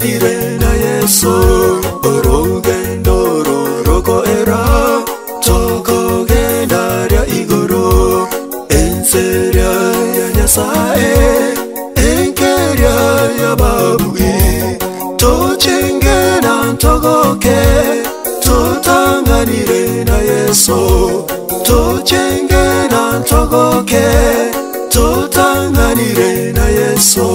Totang'anire na Yeso, orogendo rorokoera, tokogenda ria igoro, enseria ya Nyasaye, enkeria ya babui, tochenge na ntogoke, totang'anire na Yeso, tochenge na ntogoke, totang'anire na Yeso.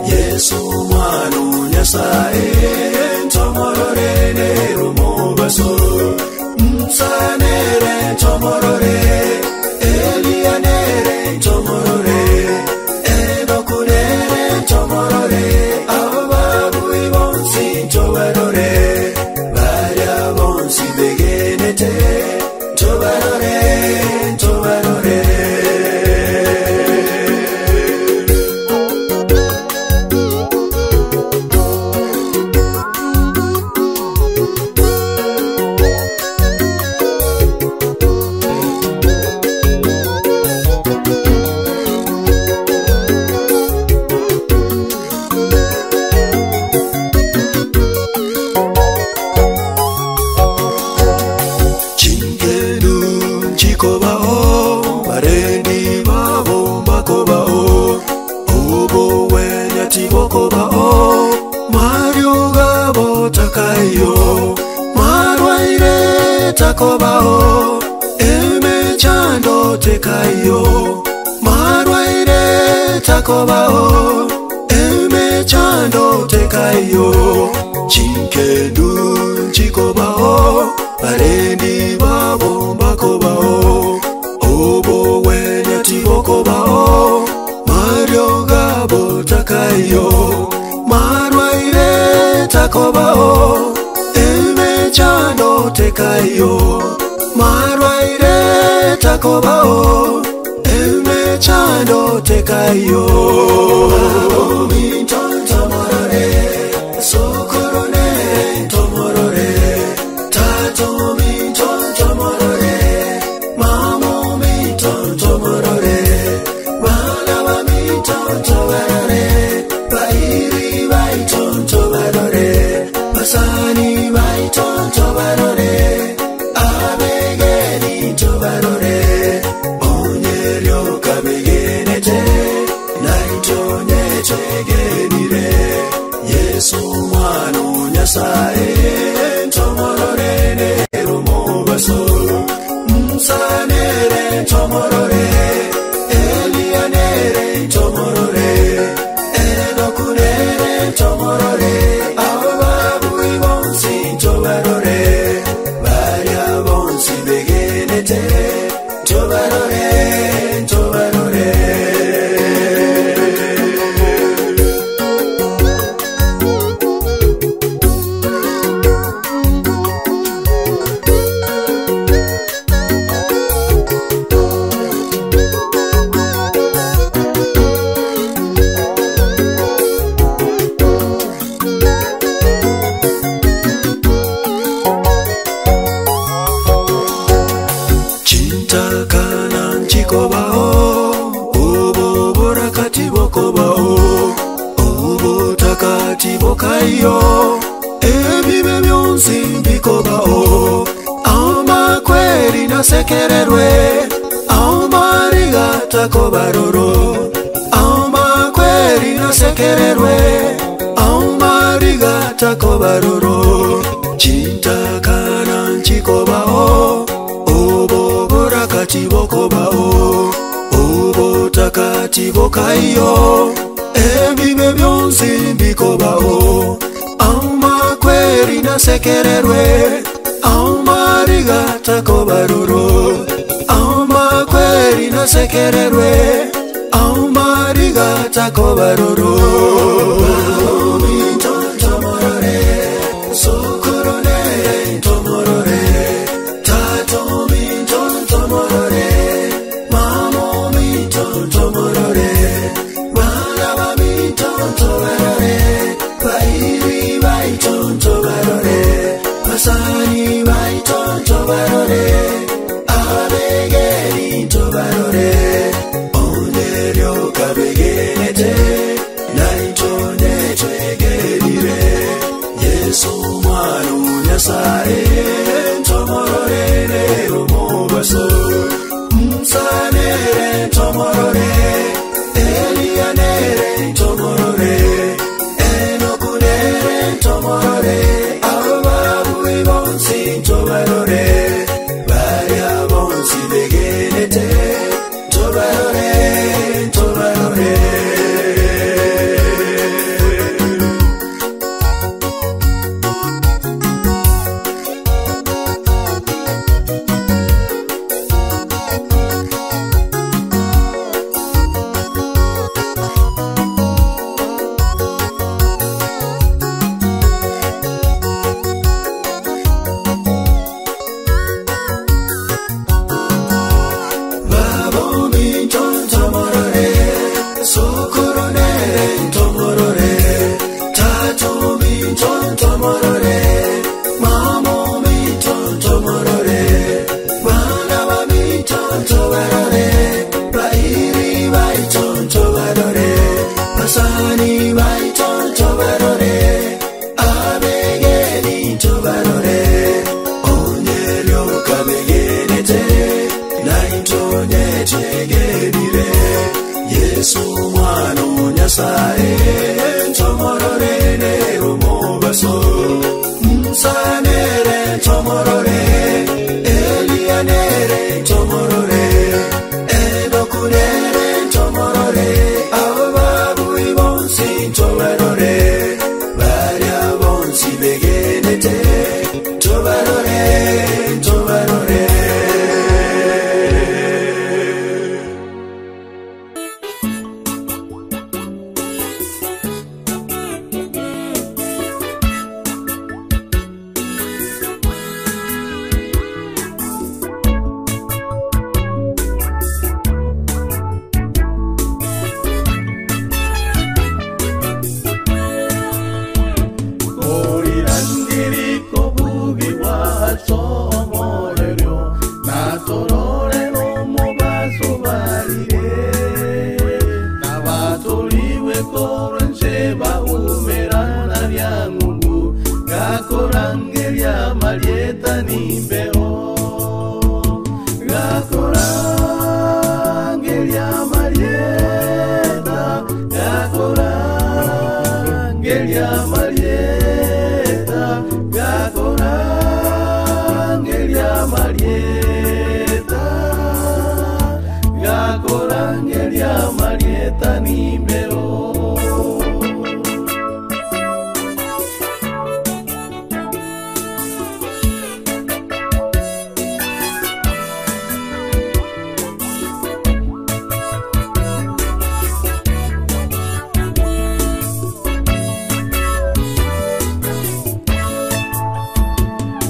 Yesu mwana Nyasaye ntomorore nerumobaso nsanere ntomorore Elianere ntomorore Enokunere ntomorore Ababui bonsi ntobarore Baria bonsi begenete Ntobarore, ntobarore. Chinkelu chikobao barendi babo makobao obo wenya tibokobao mario gabo takayo marwaire takobao emechando tekayo marwaire takobao emechando tekayo chinkendu chikobao barendi babo bakobao obo wenya tibokobao mario gabo takayo marwaire takobao emechando tekayo marwaire takobao emechando tekayo Basani baitonto barore abegeni tobarore onyerio kabegenete naitonye tegenire Yesu mwana Nyasaye ntomorore nerumobaso nsanere ntomorore Elianere ntomorore Enokunere ntomorore ababui bonsi ntobarore baria bonsi begenete ntobarore ntobarore. Chintakana nchikobao obo borakati bokobao obutakati bokayo ebibe byonsi bikobao amakweri nasekererwe amariga takobaroro amakweri nasekererwe amariga takobaroro chintakana nchikobao obo borakati bokobao obutakati bokayo ebibe byonsi bikobao amakweri nasekererwe amariga takobaroro amakweri nasekererwe amariga Takobaroro Minto tomorore Sokoronere tomorore Tato minto tomorore Mamo minto tomorore Bana minto tobarore Bairi baito tobarore Basani baito tobarore Abegeri tobarore Oneryo kabegenete Naitone twegerire Yesu mwana Nyasaye Tomorore omubaso Msanere tomorore Elianere tomorore Enokunere tomorore Ababuwe bonsi tobarore Baria bonsi begenete Tobarore, tobarore. Babo minto tomorore Sokoronere tomorore Tato minto tomorore Mamo minto tomorore Bana ba minto tobarore Bairi baito tobarore Basani baito tobarore Abegeni tobarore Onyerio kabegenete Naitone tegerire Yesu mwana Nyasaye Tomorore omubaso Msanere tomorore Elianere tomorore Enokunere tomorore Ababuwe bonsi tobarore Baria bonsi begenete Tobarore, tobarore.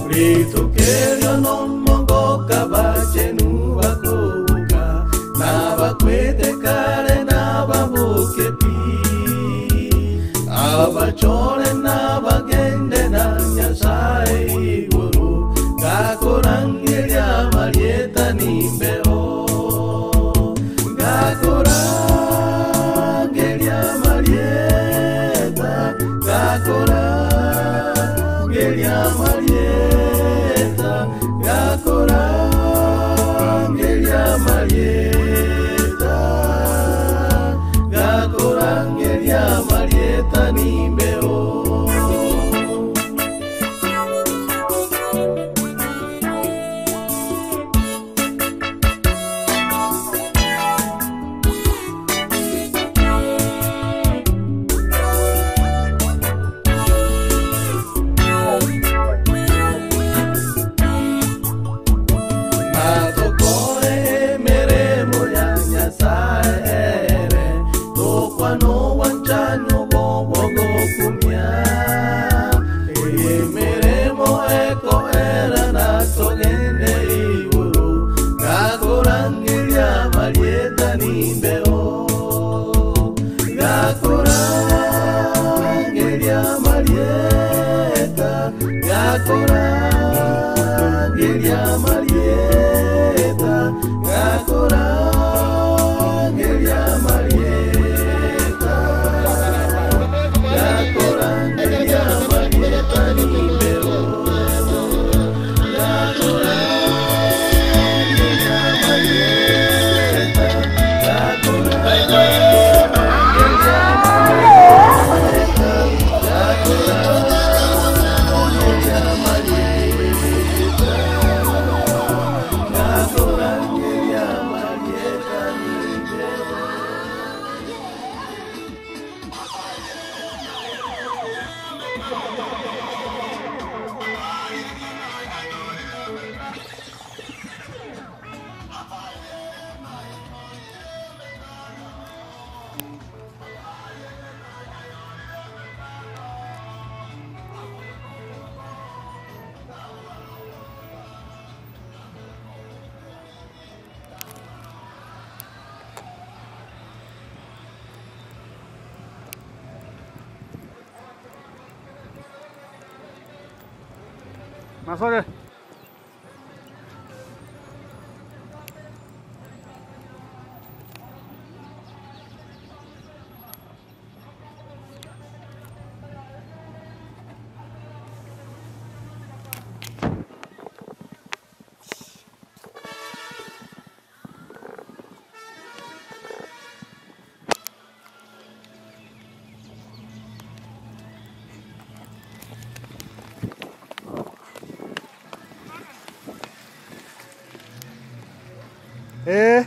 Ritukerio no mogoka bachenu bakobuka Nabakwete kare nababukepi Abachore nabagende na Nyasaye iguru Gakorangeria marieta nimbeo Gakorangeria marieta Gakorangeria marieta Gakorangeria marieta Gakorangeria marieta nimbeo. Nasoke. Ee.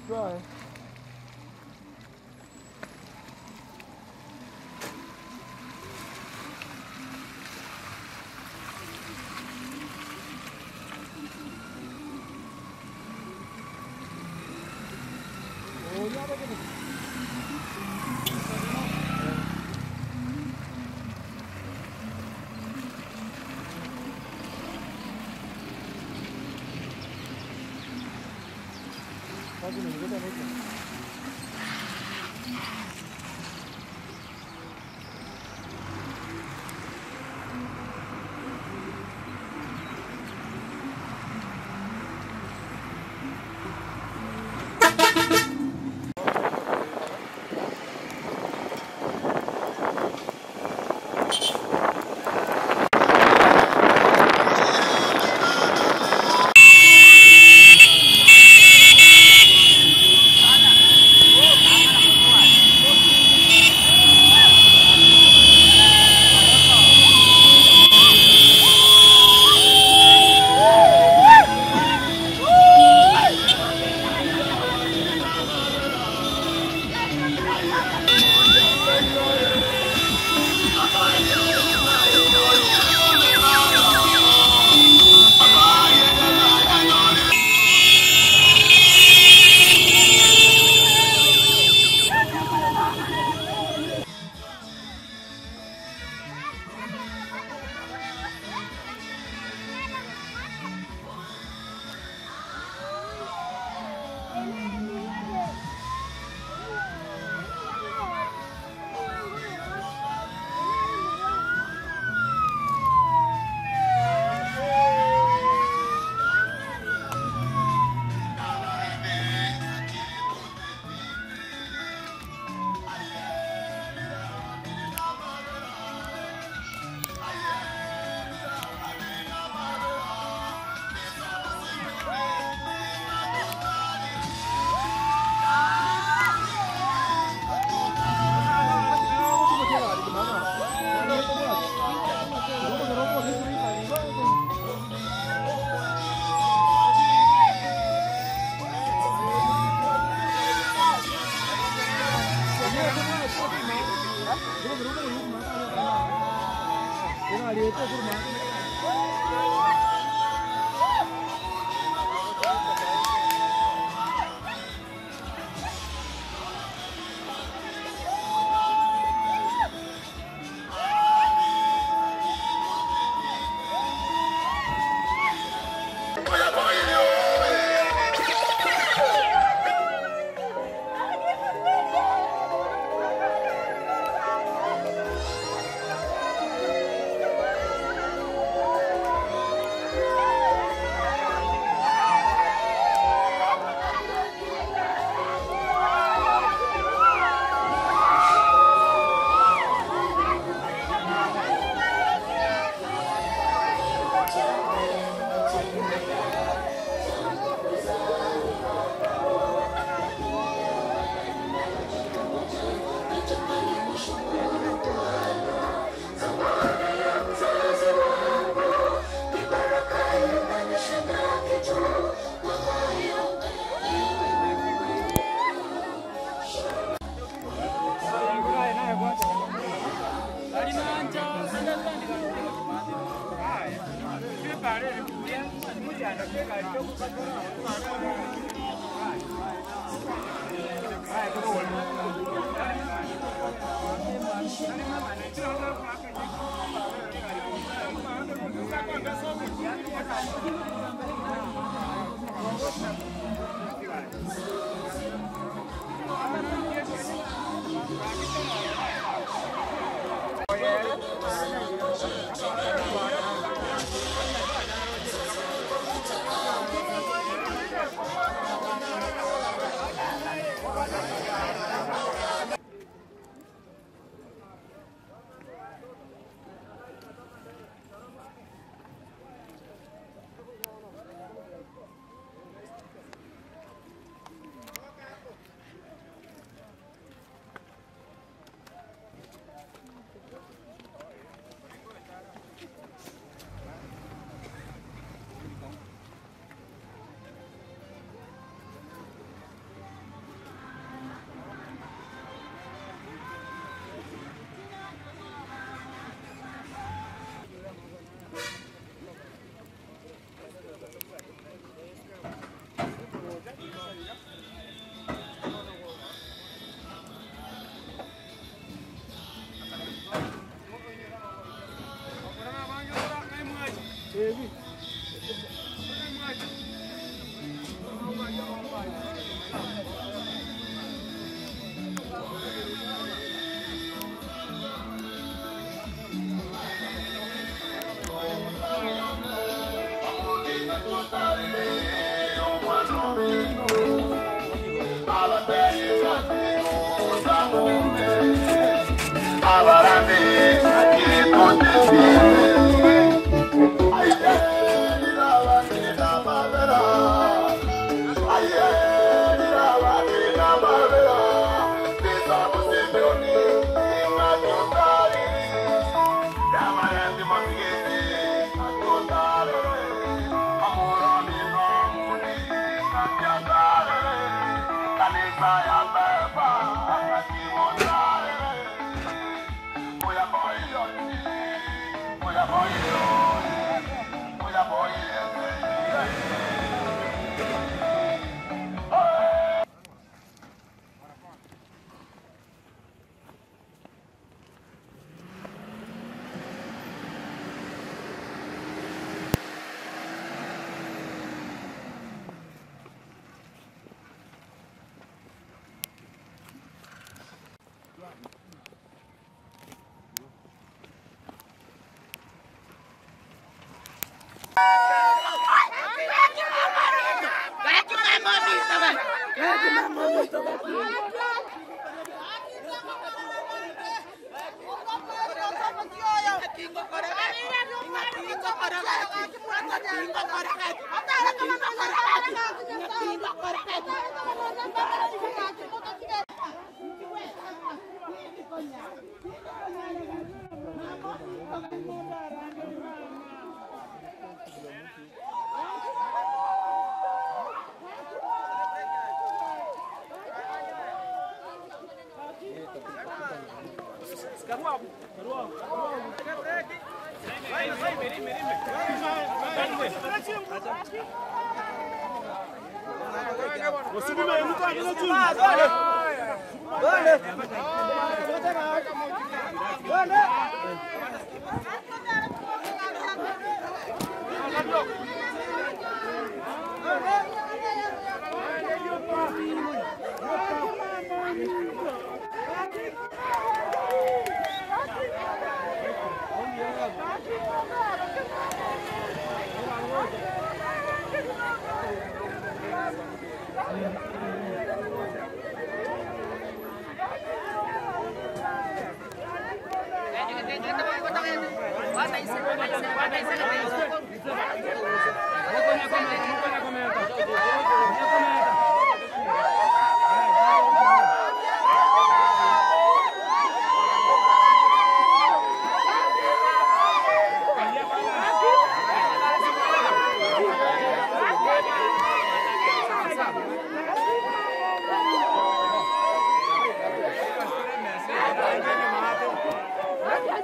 Try.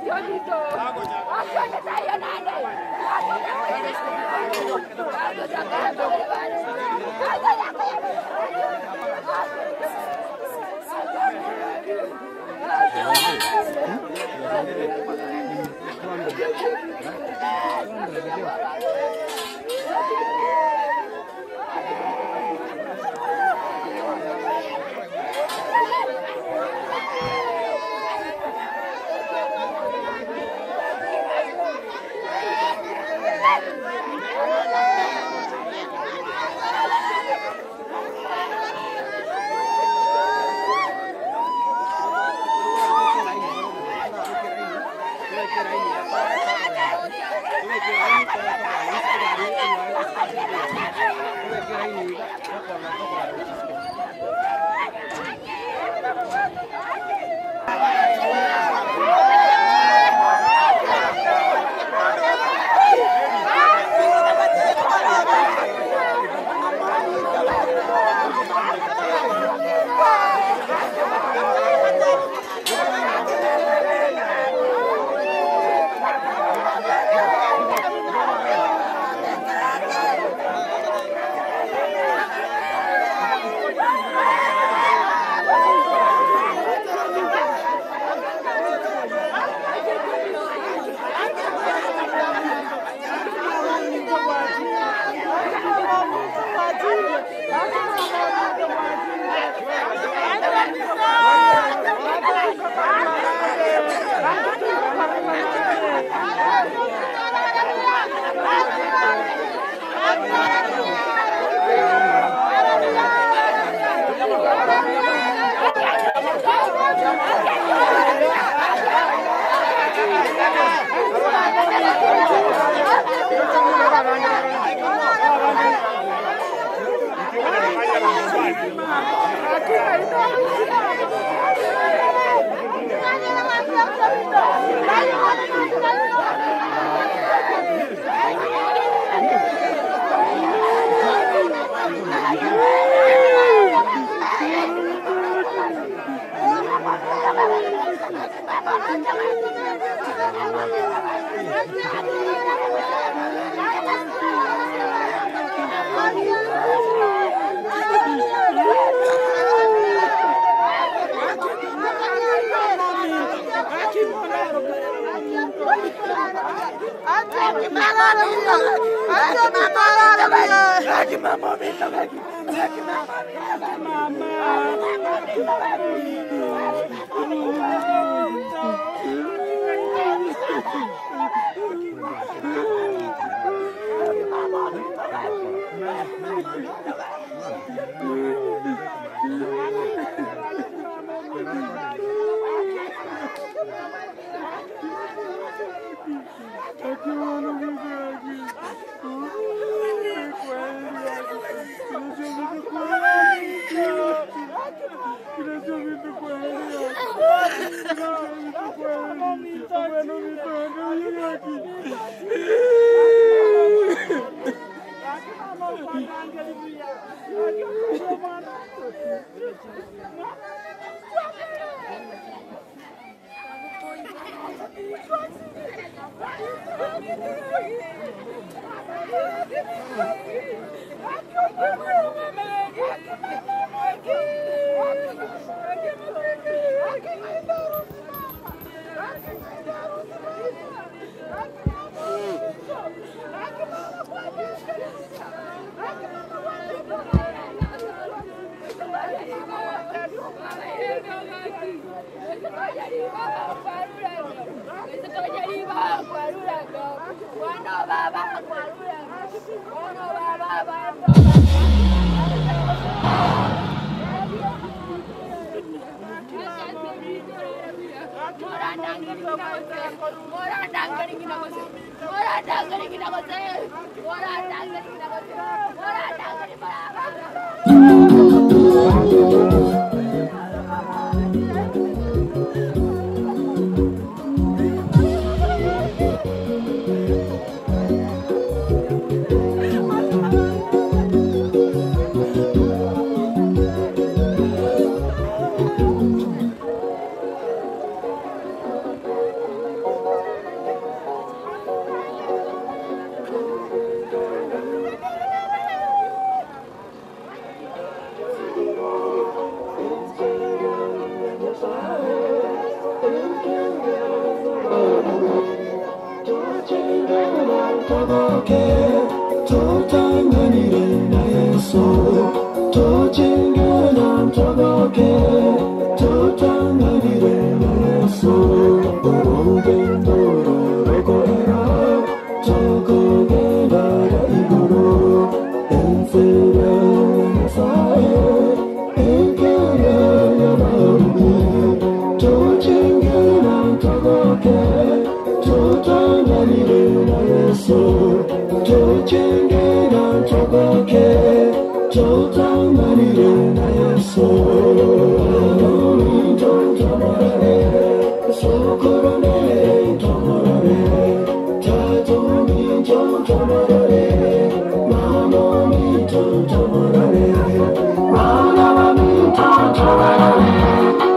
Diosito. Thank Togoke, totang'anire na Yeso. Tochengena togoke, totang'anire na Yeso. Orugendo rorokoera, tokogenda igoro. Ensera Nyasaye, enkera y'abarubi. Tochengena togoke, totang'anire na Yeso. Tochengena togoke, totang'anire na Yeso. Totomorore, sokoronere tomorore, tatomi totomorore, mamomi totomorore, manawami totomorore,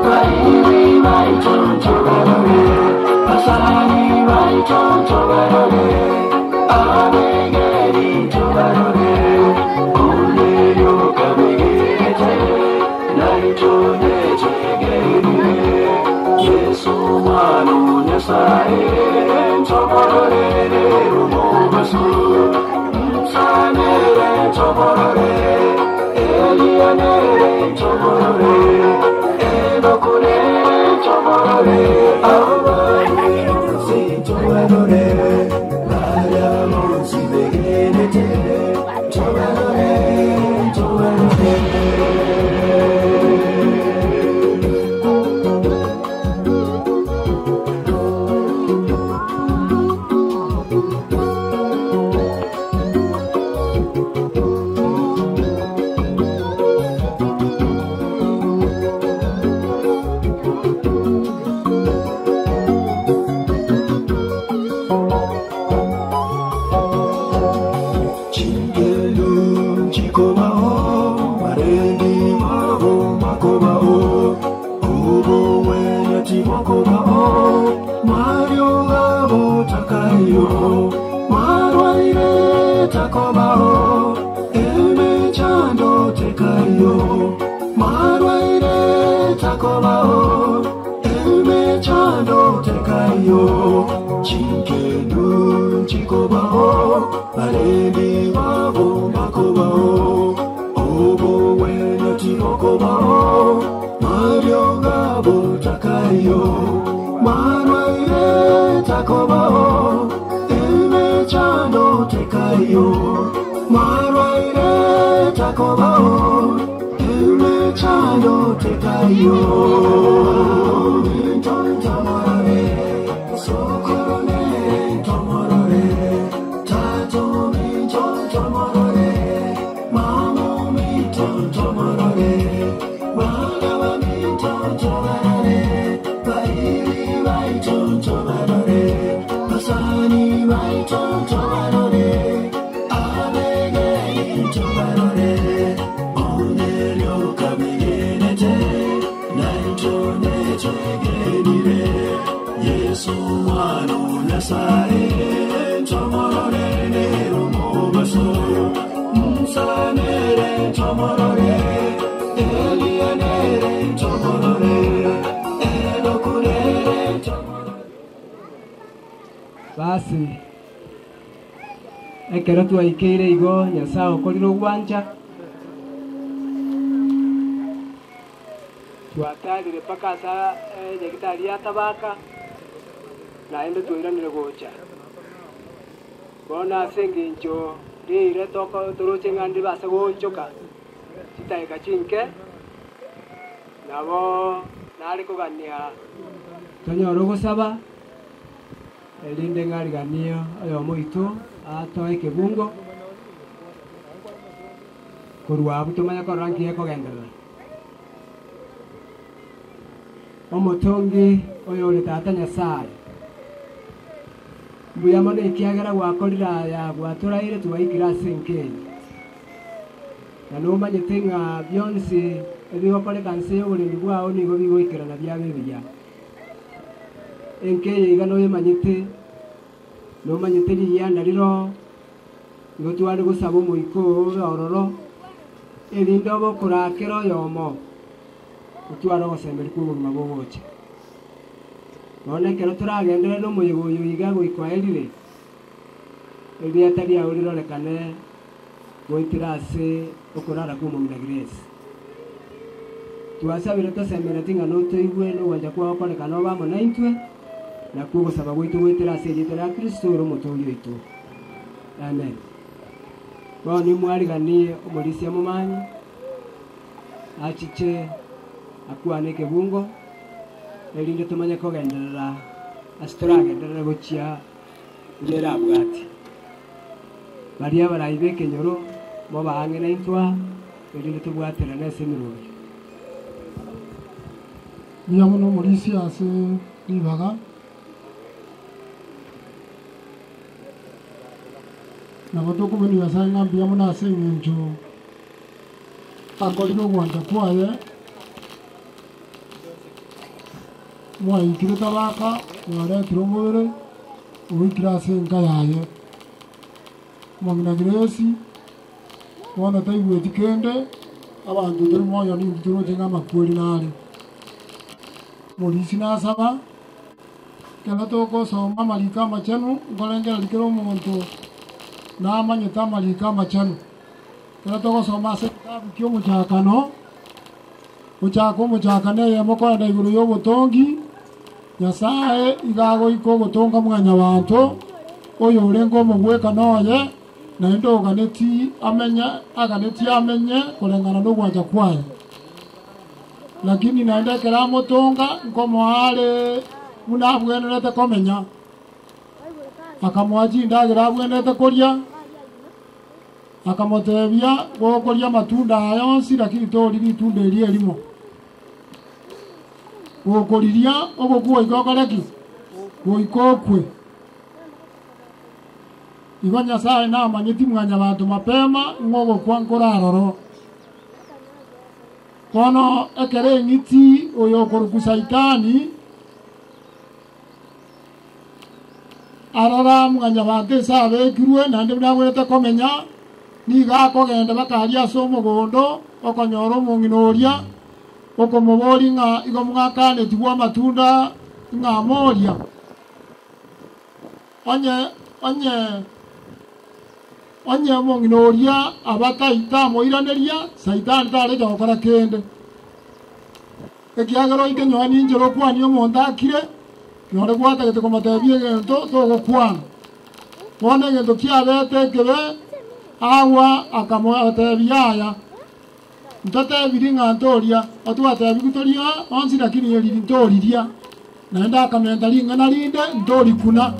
bairi bai totomorore, basani bai totomorore, abegeri tobarore, oneryo kabegete, naitone tegerire, Yesu mwana Nyasaye, ntomororere rumobasu, nsanere ntomorore, Elianere ntomorore, Enokunere ntomorore, abarusi ntobarore, baramunsi begenete, ntobarore, ntobarore. Chingelu chikobao, marendi mabo makobao, obo wenya timokobao, mario gabo takayo, marwaire takobao, eme chando tekayo, marwaire takobao, eme chando tekayo, chinkelu chikobao, barendi babo makobao, obo wenya timokobao, mario gabo takayo, marwaire takobao, eme chando tekayo, marwaire takobao, eme chando tekayo. Tontomorore, sokorone, tomorore, tatomi tontomorore, mamomi tontomorore, manawami tontomarore, bairi bai tontomarore, basani bai tontomarore, abegei tobarore, oneryo kabigenete, naitone twegenire, Yesu mwana Nyasaye, ntomorore nerumobaso, nsanere ntomorore, Elianere ntomorore, Enokunere ntomorore. Basi ekero twaikeire igo Nyasaye okorire ogwancha twatarire mpaka asa nyagetari ya tabaka naende twairanire gocha bono ase eng'encho rire toko toroche ng'ande base goonchoka chidakika chinke nabo nare kogania tonyore ogosaba erinde ng'ariganie oyomo oito atoe ekebungo korwa abwo tomanye korora nkiya ekogenderera. Omotongi oyo ore tata Nyasaye mbuya mono ekiagera gwakorire aya gwatoraire twaikire ase enkenyi na nomanyete ng'a bionsi ebigokoreka nse ya oboremi bwao nigo bigoikerana biabe ebiya. Enkenyi iga noyemanyete nomanyete riyianda riro nigo tware gosaba omoika obe ororo erinde obe okorakera oyomo otware ogosemberia kwa obogima bogocha. Bono ekero toragenderere na omoyega oyo iga goikwaerire Erieta riao rirorekane goetera ase okorara kw'omong'ina Grace. Twasabire tosemereti ng'a notoigwe nogwancha kwao korekane obe amo naintwe, nakwo ogosaba gwaito goetera ase erieta ria Kristo ore Omotooria oito. Amen. Bono nimwariganie omorisia momanyi, achiche akwane ekebungo, erinde tomanye kogenderera ase toragenderere gochia buna erabwate. Baria abarai b'ekenyoro mobe ang'e naintwe aa, erinde tobwaterane ase emerobio. Mbuya mono omorisia ase ribaga. Nabo tokomanya Nyasae ng'a mbuya mono ase eng'encho akorire ogwancha kwaye, mwaikire tabaka, mwaretire omobere, oikire ase enka yaye. Omong'ina Grace, bono taigweti kende, abanto tore moyo nintwe toroche ng'a amakweri nare. Morisi nasaba, ekero togosoma amariko amachenu, nkorengereria kera omonto namanyete amariko amachenu. Ekero togosoma ase egetabu ki'omochakano, gochaka omochakano eyemo koenda igoro y'obotongi, Nyasae iga agoika ogotonga mwanyabanto, oyorenge omogwekano oye, naende oganeti amenye aganetie amenye koreng'ana nogwancha kwaye. Lakini naende ekero amotonga, nkomoa are buna abwenerete komenya, akamoa chindagera abwenerete koria, akamotebia, Gokoria amatunda aya onsi, lakini tori ritunda eri erimo. Gokoriria ogokwa goika okore ki? Goika okwe. Igo Nyasae namanyeti mwanyabanto mapema ng'a ogokwa nkore aroro. Bono ekero eng'iti oyo okorokwa Saitani arora mwanyabanto ase abekirwe naende buna agwenerete komenya, nigo akogenda mpaka aria ase omogondo okonyora omong'ina oria, okomoboria ng'a igo mwakanetigwe amatunda ng'a moria. Onye onye onye omong'ina oria aba tamoiraneria, Saitani tarecha gokora kende. Ekiagera oike nyowe ninchera okwanie omonto akire, nore gwatagete komotebia egento togokwana. Bono egento kiabete ekebe, agwo akamotebia yaya, Ntotebirie ng'a ntoria, otwatebigwe toria onsi lakini eriri ntoriria. Naende akamenta ring'ana rinde, Ntorikuna.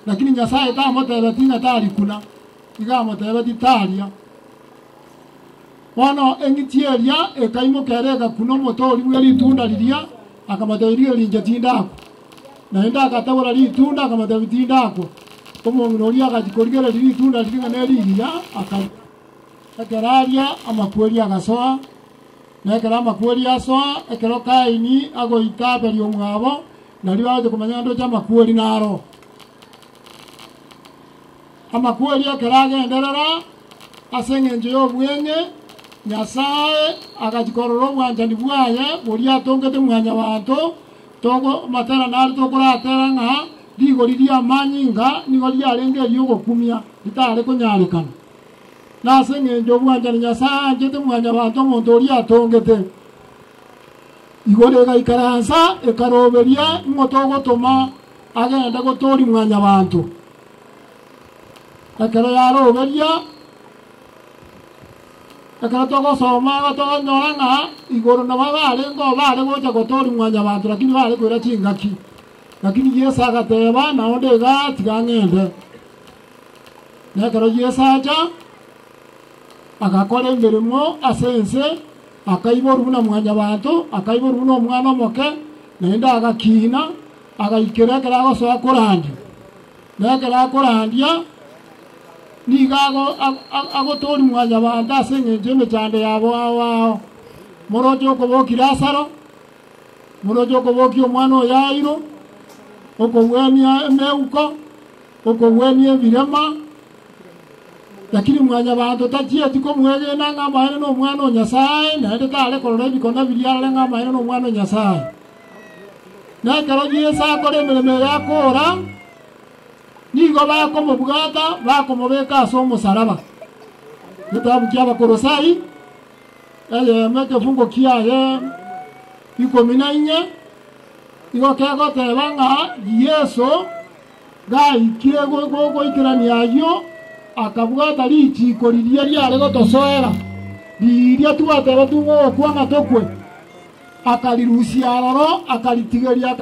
Lakini Nyasae tamotebeti ng'a tarikuna, iga amotebeti taria. Bono eng'iti eria ekaimoka ere egakuna omote oria bwe ritunda riria, akamotebia, Rirorio inche tindakwa. Naende akatabora ritunda, akamotebia, Tindakwa. Omong'ina oria agachia korigereria ritunda riria ng'a nerigiya, akaria. Ekero aria amakweri agasoa, na ekero amakweri asoa, ekero Kaini agoita Abeli omwabo, nario agocha komanya ng'a ndoche amakweri naro. Amakweri ekero agenderera ase engencho y'obweng'e, Nyasae agachia korora obwanchani bwaye boria atongete mwanyabanto, togo amatera nare tokoratera ng'a rigori ri'amanyinga nigo riarenge eri'ogokumia, ritare konyarekana. Nase engencho obwanchani Nyasae anchete mwanyabanto omonto oria atongete. Igoro egaikaransa ekaroberia ng'o togotoma agende gotoria mwanyabanto. Ekero yaroberia, ekero togosoma igo tokonyora ng'a igoro nabo barengeo bare gocha gotoria mwanyabanto lakini bare koira chingaki. Lakini Yeso agateba, Nao nde igaa, tiga ng'ende. Na ekero Yeso acha, agakora emeremo ase ense, akaiborwa buna mwanyabanto, akaiborwa buna omwana omoke, naende agakina, agaikera ekero agosoa korandia. Na ekero akorandia, nigo agotoria mwanyabanto ase engencho y'emechando yabo ao ao. Moroche okobokia Lazaro, moroche okobokia omwana o Yairo, okogwenia emeuko, okogwenia ebirema, lakini mwanyabanto tachieti komwegena ng'a amaene n'Omwana o Nyasae, naende tare korora ebikone biria arore ng'a amaene n'Omwana o Nyasae. Na ekero Yeso akora emeremo eye akora, Nigo bakomobwata, bakomobeka ase omosaraba. Egetabu kia Abakolosai, eyemo ekefungo kiaye ikomi na inye, igo kegoteba ng'a Yeso gaikire goikerania ayio, akabwata richiiko riria riare gotosoera, riria twateba tung'o gokwa ng'a tokwe, akarirusia aroro, akaritigeria.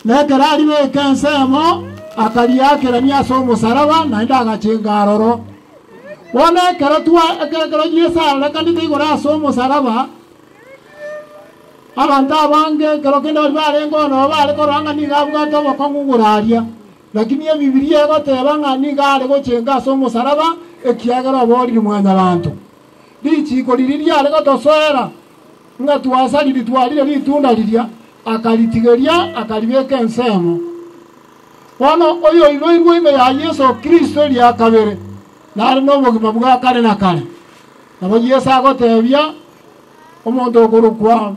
Na ekero aribeka ensemo, akariakerania ase omosaraba, naende agachenga aroro. Bono ekero twa ekero Yeso arorekanete igoro ase omosaraba, abanto abange ekero kende baria barenge oo nabo bare korora ng'a nigo abwate obokong'u goraria. Lakini Ebibilia egoteba ng'a nigo are gochenga ase omosaraba, ekiagera oboorire Mwanyabanto. Richiiko riria riare gotosoera ng'a twasariri twarire ritunda riria, akaritigeria, akaribeka ensemo. Bono oyoiboirwe ime ya Yeso Kristo eria kabere, nare nobogima bwa kare na kare. Nabo Yeso agotebia omonto okorokwa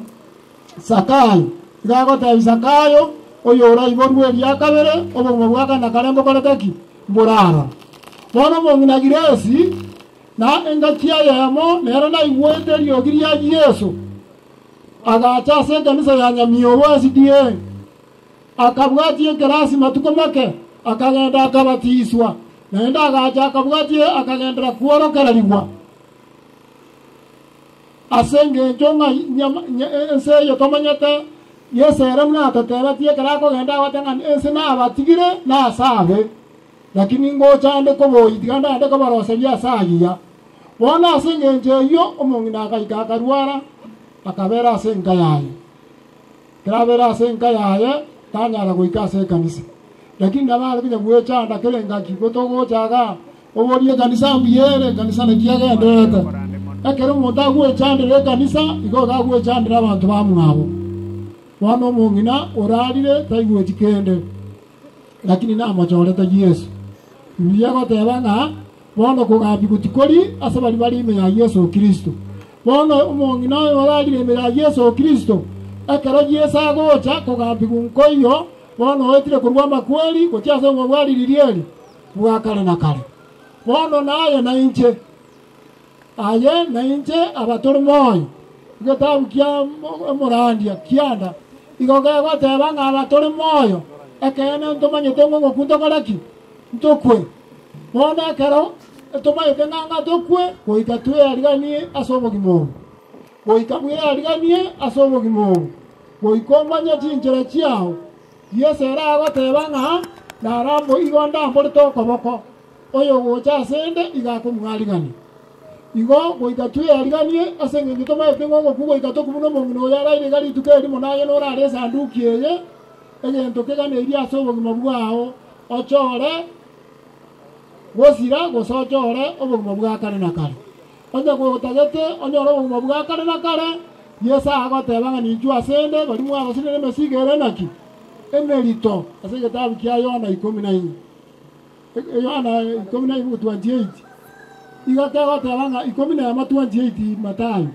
Zakayo, iga agotebia Zakayo, oyoraiborwe eria kabere, obogima bwa kare na kare mbokorete ki? Mborarora. Bono omong'ina Giresi, Na engaki eyemo nere naigwete eriogi ria Yeso, agacha ase ekanisa ya Nyamiobo SDA, akabwatia ekerasi matuko make, akagenda akabatiswa, naende agacha akabwatia akagenderera kworokererigwa. Ase engencho ng'a ense eye tomanyete, Yeso ere buna atotebetie ekero akogenda agote ng'a ense nabatigire nase abe. Lakini ngocha nde koboyia, tiga ndande kobaroseria ase agiya. Bono ase engencho eyio omong'ina agaika akarwara, akabera ase enka yaye. Ekero abeire ase enka yaye, tanyara goika ase ekanisa. Lakini nabo are konya gwechanda kera engaki, gotogocha igaa, oborie ekanisa mbuya ere, ekanisa naki egendererete. Ekero omonto agwechandera ekanisa, igo iga agwechandera abanto bamwabo. Bono omong'ina orarire taigweti kende. Lakini namochorete Yeso. Bibilia egoteba ng'a bono kogambigwa tikori ase baria bare ime ya Yeso Kristo. Bono omong'ina oyo orarire ime ya Yeso Kristo, ekero Yeso agocha kogambigwa nkoiyo, bono oetire korwa amakweri gochia ase obogima bwa riria eri bwa kare na kare. Bono naye nainche. Aye na inche aba tore moyo. Egetabu kia omorandia kianda igo gegoteba ng'a aba tore moyo, ekeene ntomanyete ng'a ogokwa ntokore ki? Ntokwe. Bono ekero tomanyete ng'a ng'a tokwe, goika tweariganie ase obogima obo. Goika bweariganie ase obogima obo. Goika omanye chinchera chiao. Yeso ere agoteba ng'a narambo igo ndamborete okoboko. Oyogocha asende iga akomwarigania. Igo goika tweariganie ase engencho tomaete ng'a ogokwa goika tokwe buna omong'ina oyo araire iga rituko erimo naye norare esanduki eye, egento keganeirie ase obogima bwao, ochore gosira gose ochore obogima bwa kare na kare. Onye gotagete onyore obogima bwa kare na kare, Yeso agoteba ng'a ninchwe asende baria mwarosire nemesigo ere naki? Emerito, ase egetabu kia Yohana ikomi na inye. Yohana 11:28 iga kegoteba ng'a 11:28 Matayo,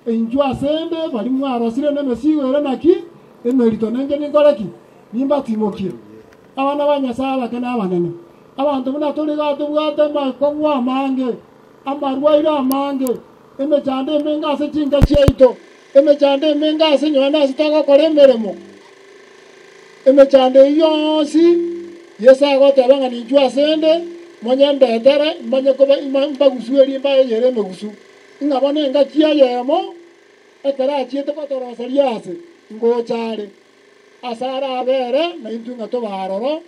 Inchuo asende baria mwarosire nemesigo ere naki emerito, nainche ninkore ki? Nimbatimokie. Abana ba Nyasae abake na abanene, abanto buna tore iga tobwate amakong'u amange, amarwaire amange, emechando emenge ase chinka chiaito, emechando emenge ase nonye nase togokora emeremo. Emechando eyio yonsi Yeso agoteba ng'a ninchwe asende, monyendetere, manye koba mbagusuerie mbaeyere emegusu. Ng'a bono engaki eyemo, ekero achiete gotoroseria aase, ngocha are, ase arabere naintwe ng'a tobe aroro,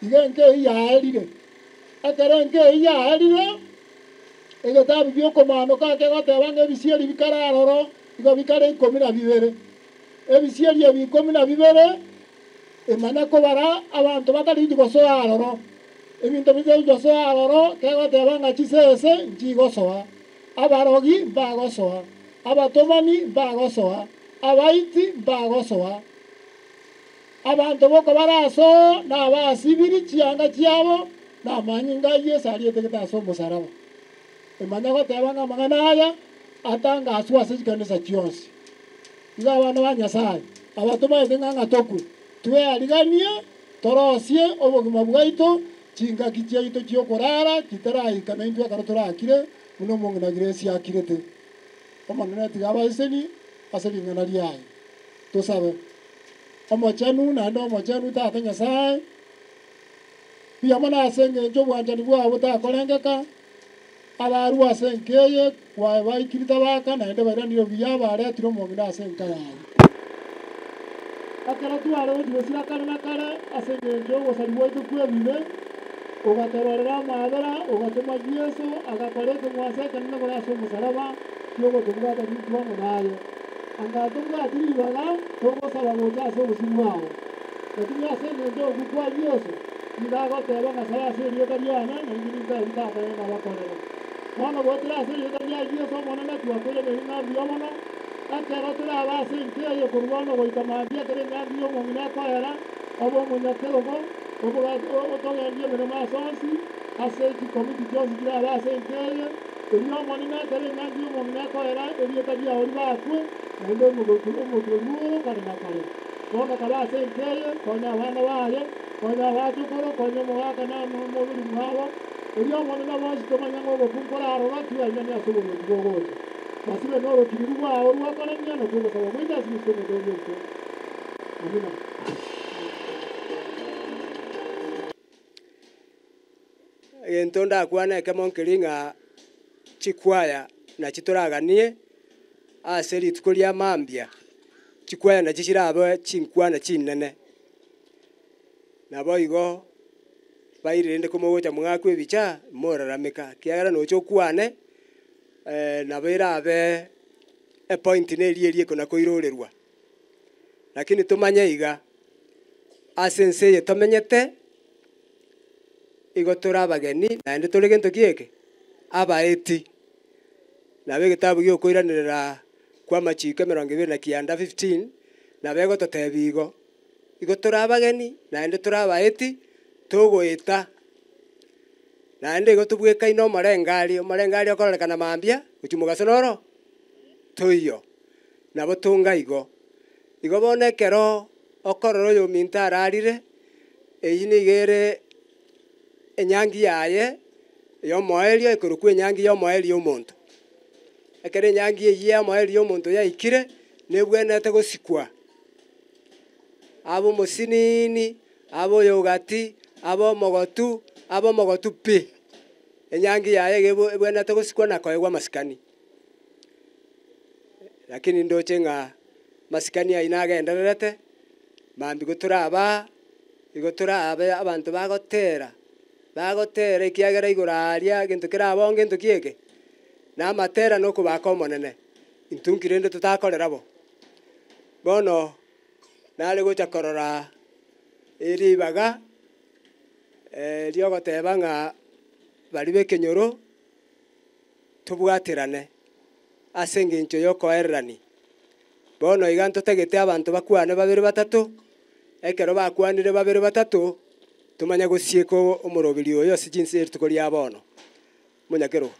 iga enka eyio yaerire. Ekero enka eyio yaerire, egetabu gi'okomaanoka kegoteba ng'a ebisieri bikare aroro, igo bikare ikomi na bibere. Ebisieri ebi ikomi na bibere, emanya kobara abanto batari gosoa aroro. Ebinto bitari gosoa aroro kegoteba ng'a chisese nchigosoa, abarogi mbagosoa, abatomani mbagosoa, abaiti mbagosoa. Abanto bokobara asoo nabasibiri chianga chiabo namanyinga a Yeso arietegete ase omosaraba. Emanya goteba ng'a amang'ana aya atangaswe ase chikanisa chionsi. Iga abana ba Nyasae, aba tomaete ng'a ng'a tokwe, tweariganie Torosie obogima bwaito, chingaki chiaito chi'okorara chitaraika naintwe ekero torakire, buna omong'ina Grace akirete. Omonene tiga abaeseni ase ring'ana riaye. Tosabe. Omochenu naende omochenu Tata Nyasae, mbuya mono ase engencho obwanchani bwao botakorengeka, abarue ase enka eye kwabaikire tabaka naende bairanire buya baretire omong'ina ase enka yaye. Ekero tware gochia gosira kare na kare ase engencho y'ogosaria gwaito kw'ebibe, ogatororera amaabera, ogatoma Yeso agakora ekeng'wanso ekenene kore ase omosalaba ki'ogotobwata intwe amo naye. Anga tobwati ribaga togosaba gocha ase obosio bwao. Lakini ase engencho y'ogokwa kwa Yeso, nigo agoteba ng'a saba ase erieta riane, na inche ninkae Tata ere nabakorere. Bono goetera ase erieta ria Yeso Omonene twakoiraneria ng'a mbuya mono, Ekero torabe ase enka eye korwa bono goika mambia ekero enyangi y'omong'ina ekoera, obe omonyakerogo, otogendie emeremo ase onsi, ase chikomiti chionsi chirabe ase enka eye, erio Omonene ekero enyangi y'omong'ina ekoera, erieta riao ribakwe, naende omotwe oro kare na kare. Bono kabe ase enka eye, konya abana baye, konya abachokoro, konya omogaka na omobori mwabo, erio Omonene bonsi tomanye ng'a ogokwa nkoraroro, tibainyane ase oboruoti bogocha. Basibe norokiriru rwao rw'okoremia na kw'ogosaba gwaito ase Kristo Omotoori oito. Amina. Egento ndakwane ekemo nkeri ng'a chikwaya nachi toraganie ase rituko ria mambia, chikwaya nachi chirabe chinkwana chinene. Naboigo baire rende komogocha mwakwe ebicha, morarameka, ekiagera nocha okwane. Nabo erabe epoint neria eria ekona koirorerwa. Lakini tomanye iga, ase ense eye tomenyete, igo tore abageni naende tore gento ki eke? Abaeti. Nabo egetabu gia okoiranerera kwa amachiko emerongo ebere na kianda 15, nabo egototebia igo, igo tore abageni naende tore abaeti, togoeta. Naende igo tobwekaine omorengari, omorengari okororekana mambia gochia mogaso noro toiyo, nabo tonga igo. Igo bono ekero okorora oyominto ararire, eyio nigo ere enyangi yaye y'omoerio ekorokwa enyangi y'omoerio omonto. Ekero enyangi eyio y'omoerio y'omonto yaikire, nebwenerete gosikwa, abe omosinini. Abe oyogati, abe omogotu, abe omogotu pi. Enyangi yaye iga ebwenerete gosikwa na koegwa amasikani. Lakini ndoche ng'a amasikani ayio nagendererete, mambia igo torabaa, igo torabe abanto bagotera, bagotera ekiagera igoro aria egento kerabe onge gento ki eke? Na amatera na okobaka Omonene, intwe nki rende totakorera bo? Bono. Nare gocha korora ribaga ri'ogoteba ng'a baria b'ekenyoro tobwaterane ase engencho y'okoererania. Bono iga ntotagete abanto bakwane babere batato, ekero bakwanire babere batato, tomanye gosieka omoroberi oyo ase chinse rituko ria bono. Omonyakerogo.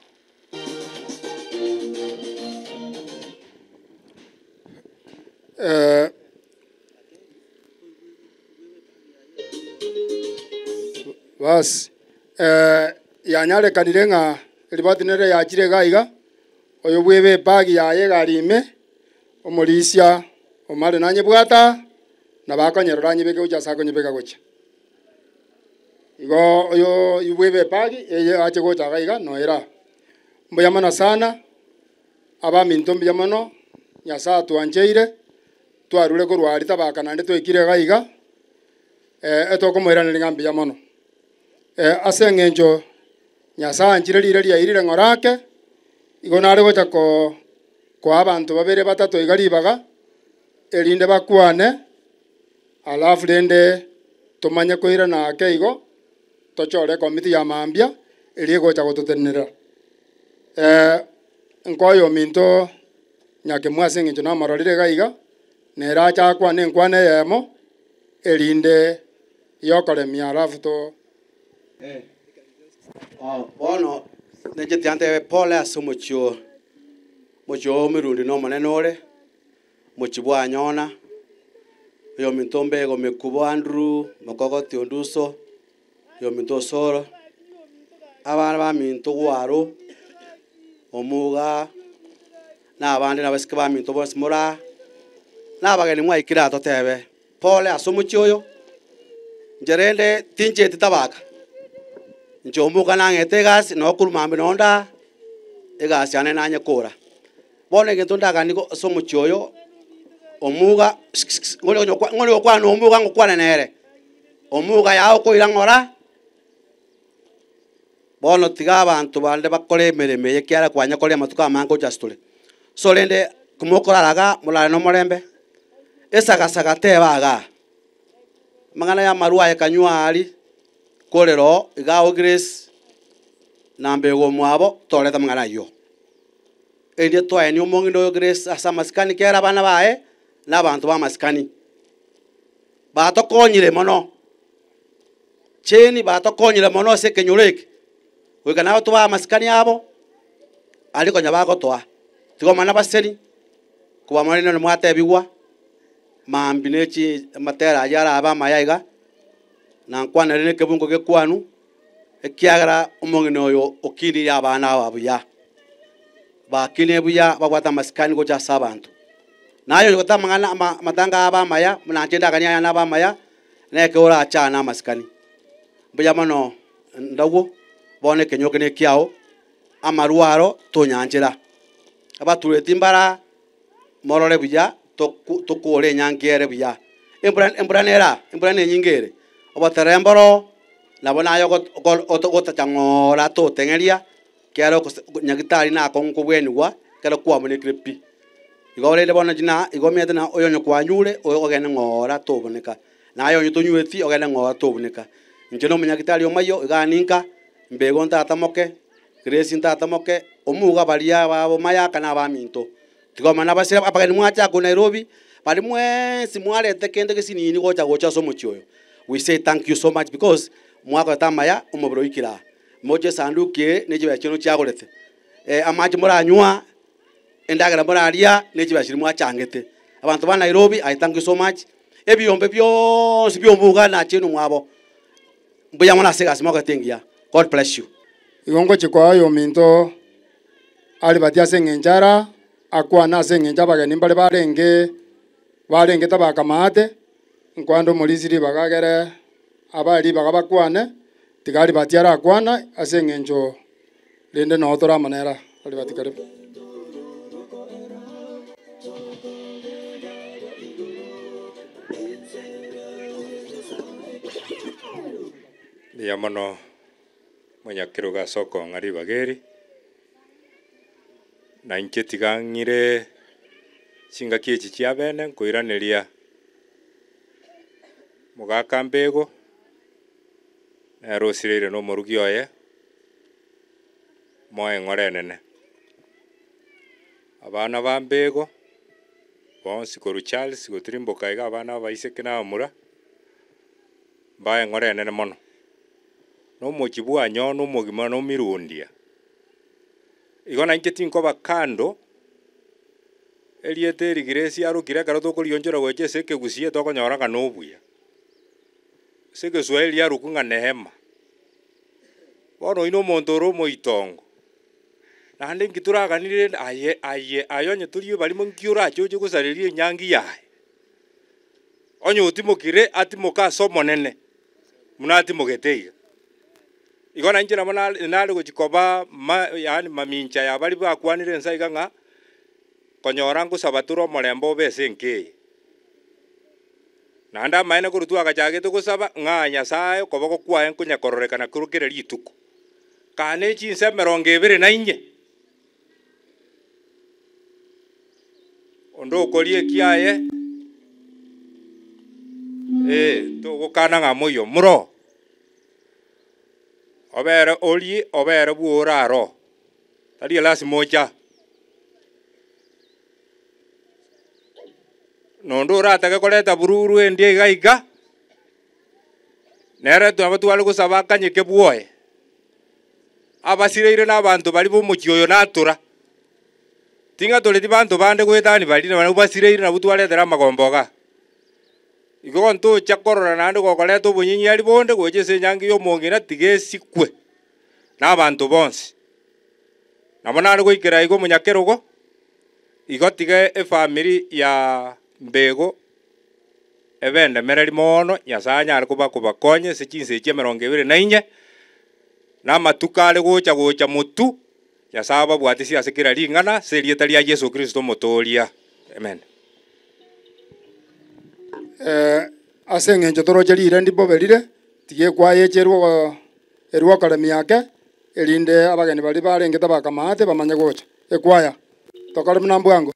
Bas, yanyarekanire ng'a eribati nere yachire iga iga, oyo bwebe ebag yaye egari ime, omorisia omare nanyebwata aa, nabo akonyerora anyebeke gochia ase akonyebeka gochia. Igo oyo bwebe ebag eye ache gocha iga iga noera aa. Mbuya mono sana. Abaminto mbuya mono, Nyasae atwancheire, twarure korwa aria tabaka naende twaikire iga iga, etokomoiraneria ng'a mbuya mono. Ase eng'encho Nyasae anchire riire riairire ng'ora ake, igo nare gocha koa abanto babere batato iga ribaga, erinde bakwane, alafu rende tomanye koirana ake igo, tochore ekomiti ya mambia, eria egocha gototenenera. Nkoe ominto nyakemwa ase eng'encho namororire iga iga, nere ache akwane enkwana eyemo, erinde yokoremia alafu to. Bono ninche tiga ntebe pole ase omochie oo, omochie oo omorundi na omonene ore, omochie bwanyona, Oyominto Mbego Mekubo Andrew, Mokogoti Onduso, oyominto Osoro, abana baminto Gwaro, Omuga, na abande na abasike baminto bonsi more aa, na abageni mwaikire aa totebe pole ase omochie oyo, inche rende tincheti tabaka, inche Omuga nang'ete egasi noo korwa mambia noo nde aa, egasi yane nanyekora. Bono egento ndaganie ase omochie oyo, omuga ng'ore gokwana na omuga ngokwane nere, omuga yaye okoira ng'ora, bono tiga abanto bande bakore emeremo eye ekiagera kwanyekorire amatuko amange gocha ase tore. So rende kimokorara igaa, morare na omorembe, esagasaga teba igaa, amang'ana ya amarwa aye kanywa aria, korera oo, iga oo Grace, na mbego omwabo, toreta amang'ana ayio. Erio twaenie omong'ina oyo Grace ase amasikani kera abana baye na abanto b'amasikani. Batokonyire mono, cheni batokonyire mono ase ekenyoro eke, goika nabo tobae amasikani abo, aria konya bagotoa. Tiga omanye nabaseni, kobamanya rende mwatebigwa, mambia ne chi amatera ayio arabe amaya iga, na nkwanere na ekebungo gekwanu, ekiagera omong'ina oyo okinirie abana aba buya. Bakinie buya, babwate amasikani gocha ase abanto. Naye oyogote amang'ana ama amatanga abe amaya, buna inche ndaganie ayane abe amaya, neke orachane amasikani. Mbuya mono ndagwo, bono ekenyoro eke nekiao, amarwa aro tonyanchera. Abatureti mbara morore buya, toku tokore enyangi ere buya. Embura embura nere aa, embura nenyinge ere, oboterere mboro, nabo naye ogo ogo ogotacha ng'oora toteng'eria. Ekero gose nyagitari nakong'u kobwenigwa, ekero kwamonekire pi. Igo rende bono inche na igo omanyete na oyo onye kwanyure, oyo ogende ng'oora toboneka, naye onye tonyweti ogende ng'oora toboneka. Inche na omonyagitari omayio iga ninka, mbego ntata moke, Grace ntata moke, omuga baria babo mayaka na abaminto. Tiga omanye nabasira abageni mwacha korwa Nairobi, baria mwensi mwarete kende gesinini gocha gocha ase omochie oyo. We say thank you so much because mwakorete amaya omobere oikire aa. Moche esanduki eye ne chibesa chiaino chiagorete, amache moranywa, endagera moraria, ne chibesa chiria mwachangete. Abanto ba Nairobi, I thank you so much, ebiombe bionsi bia omoga na chiaino mwabo, mbuya mono ase egasi mokorete engiya. God bless you. Igo ngochia koa oyominto Aribati ase eng'encho ara akwane ase eng'encho abageni mbare barenge barenge tabakamaate, nkwande omorisia ribaga agere abae ribaga bakwane, Tiga Aribati arakwana ase engencho rende noo tore amo nere. Aribati karibu. Mbuya mono monyakerogo ase okong'a ribaga eri, na inche tiga ng'ire chingaki echi chia bene nkoiraneria mogaka mbego. Nere osireire nomorugi oye, moe eng'ora enene. Abana ba Mbego, bonsi korwa Charles gotirimboka iga abana abaiseke na abamura, mbae eng'ora enene mono. Na omochie bwanyona omogima na omirundia. Igo nainche tinkoba kando, erieta eri Grace arokire ekero tokorionchora gocha ase ekegusii tokonyora ng'a nobuya. Ase egeswaeri arokwe ng'a Neema. Bono oyio nomonto ore omoitongo, naende inki toraganie rende aye aye aye onye tori ebarimo nki orache oche gosareria enyangi yaye? Onye otimokire atimoke ase Omonene buna atimogete iga. Igo nainche nabo nare nare gochia koba ma yaani mamincha ya baria bakwanire ense iga ng'a, konyora ngosaba tore omorembe obe ase enka eye. Naende amaene korwa twagachagete gosaba, ng'a Nyasae okoboko kwaye nkonya kororekana korwa kera rituko. Kaa ne chinsa emerongo ebere na inye, onde okoria ekiaye, ee, togokana ng'a moyio moro, obere orie, obere bwore aro, tari elasima ocha. Nonde oratake koreta bururu endia iga iga, nere twaba tware gosaba akanyeke bwoye, abasireire na abanto baria b'omochie oyo natura. Ting'atoreti banto bande goetania baria nabarabwo basireire nabwo twaretera amagombo igaa. Igo ntocha korora naende gokoreta obonyinyari bonde gocha ase enyangi ya omong'ina tiga esikwe na abanto bonsi. Nabo nare goikera iga omonyakerogo, igo tiga efamiri ya Mbego ebe endemereri moono, Nyasaye anyare koba kobakonya ase chinsa echi emerongo ebere na inye, na amatuko are gocha gocha motwe, Nyasaye ababwatisie ase kera ring'ana ase erieta ria Yeso Kristo Omotoria. Amen. Ase eng'encho toroche riire ndibobe rire, tiga ekwaya eche erwe erwe okoremia ake, erinde abageni baria barenge tabakamaate bamanye gocha. Ekwaya, tokore buna mbwango.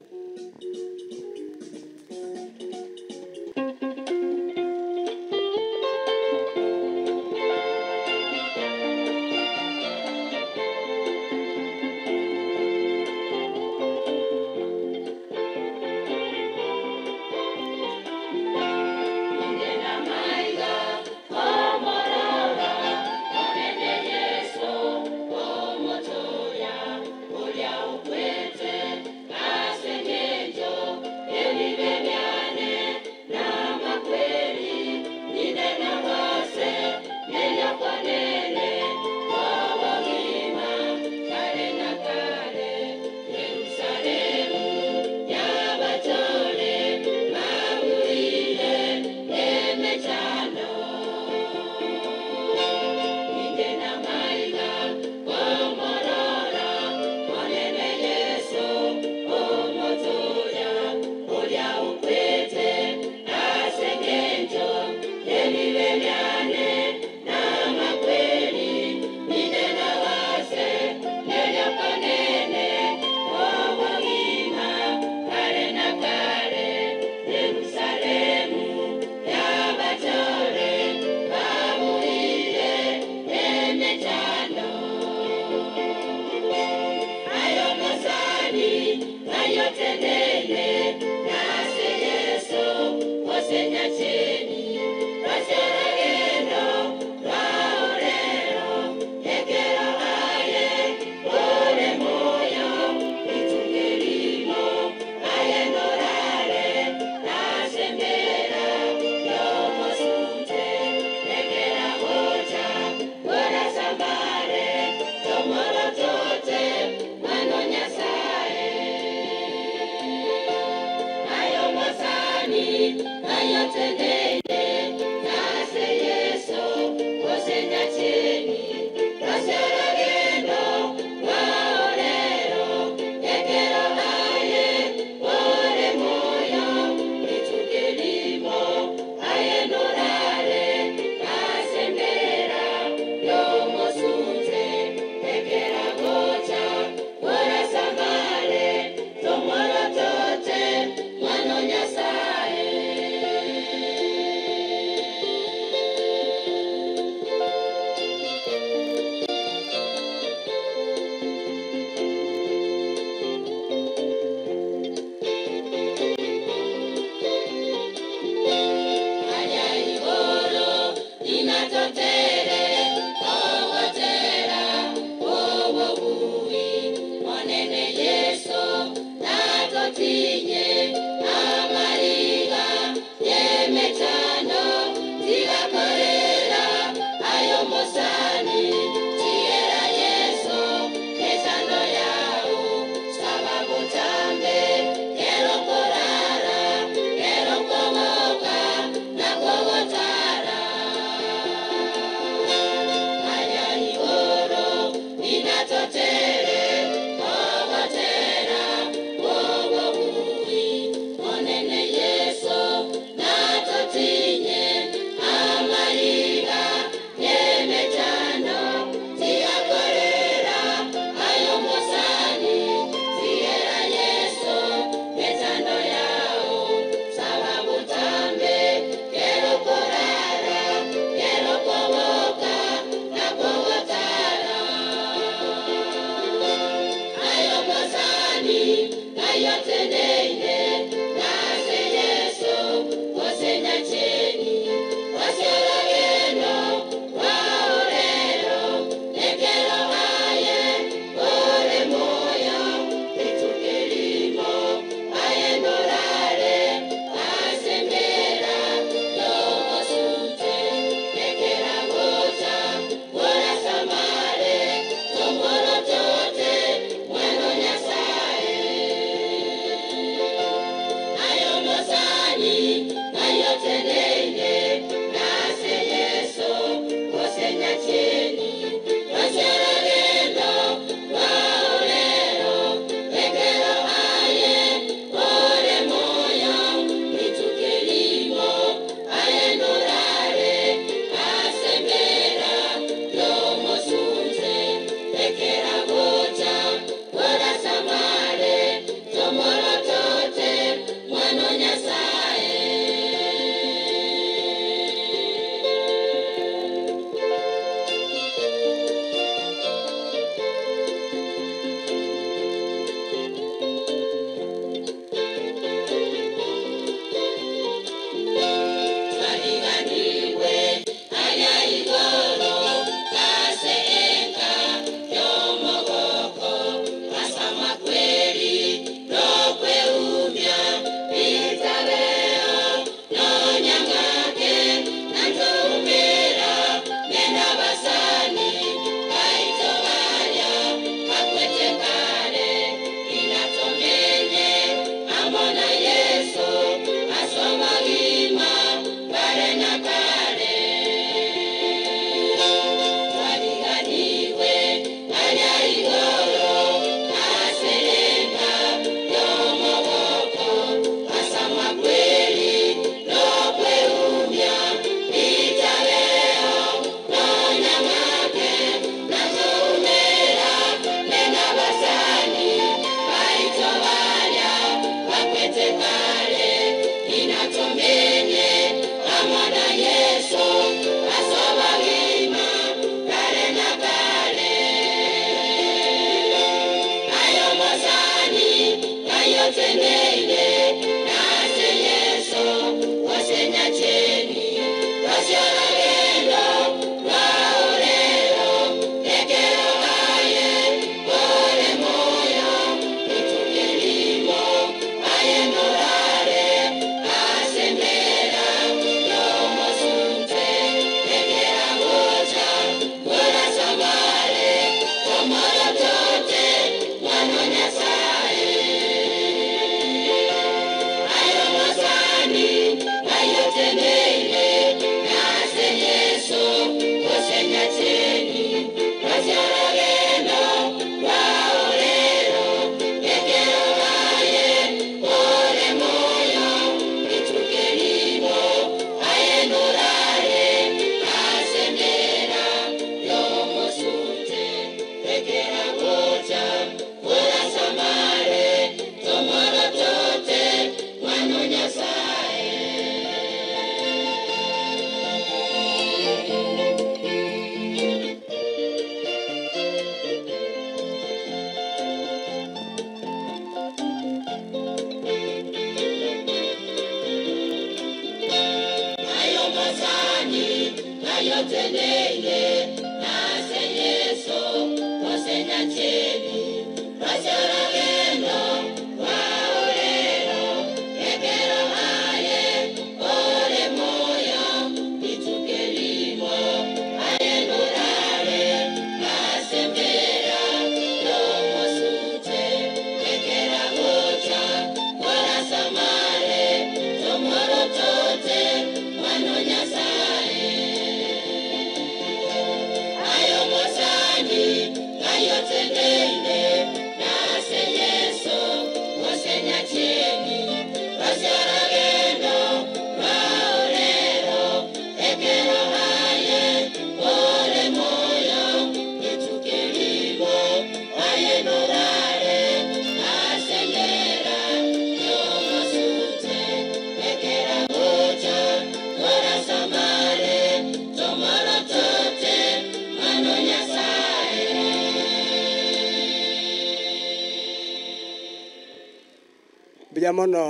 Mbuya mono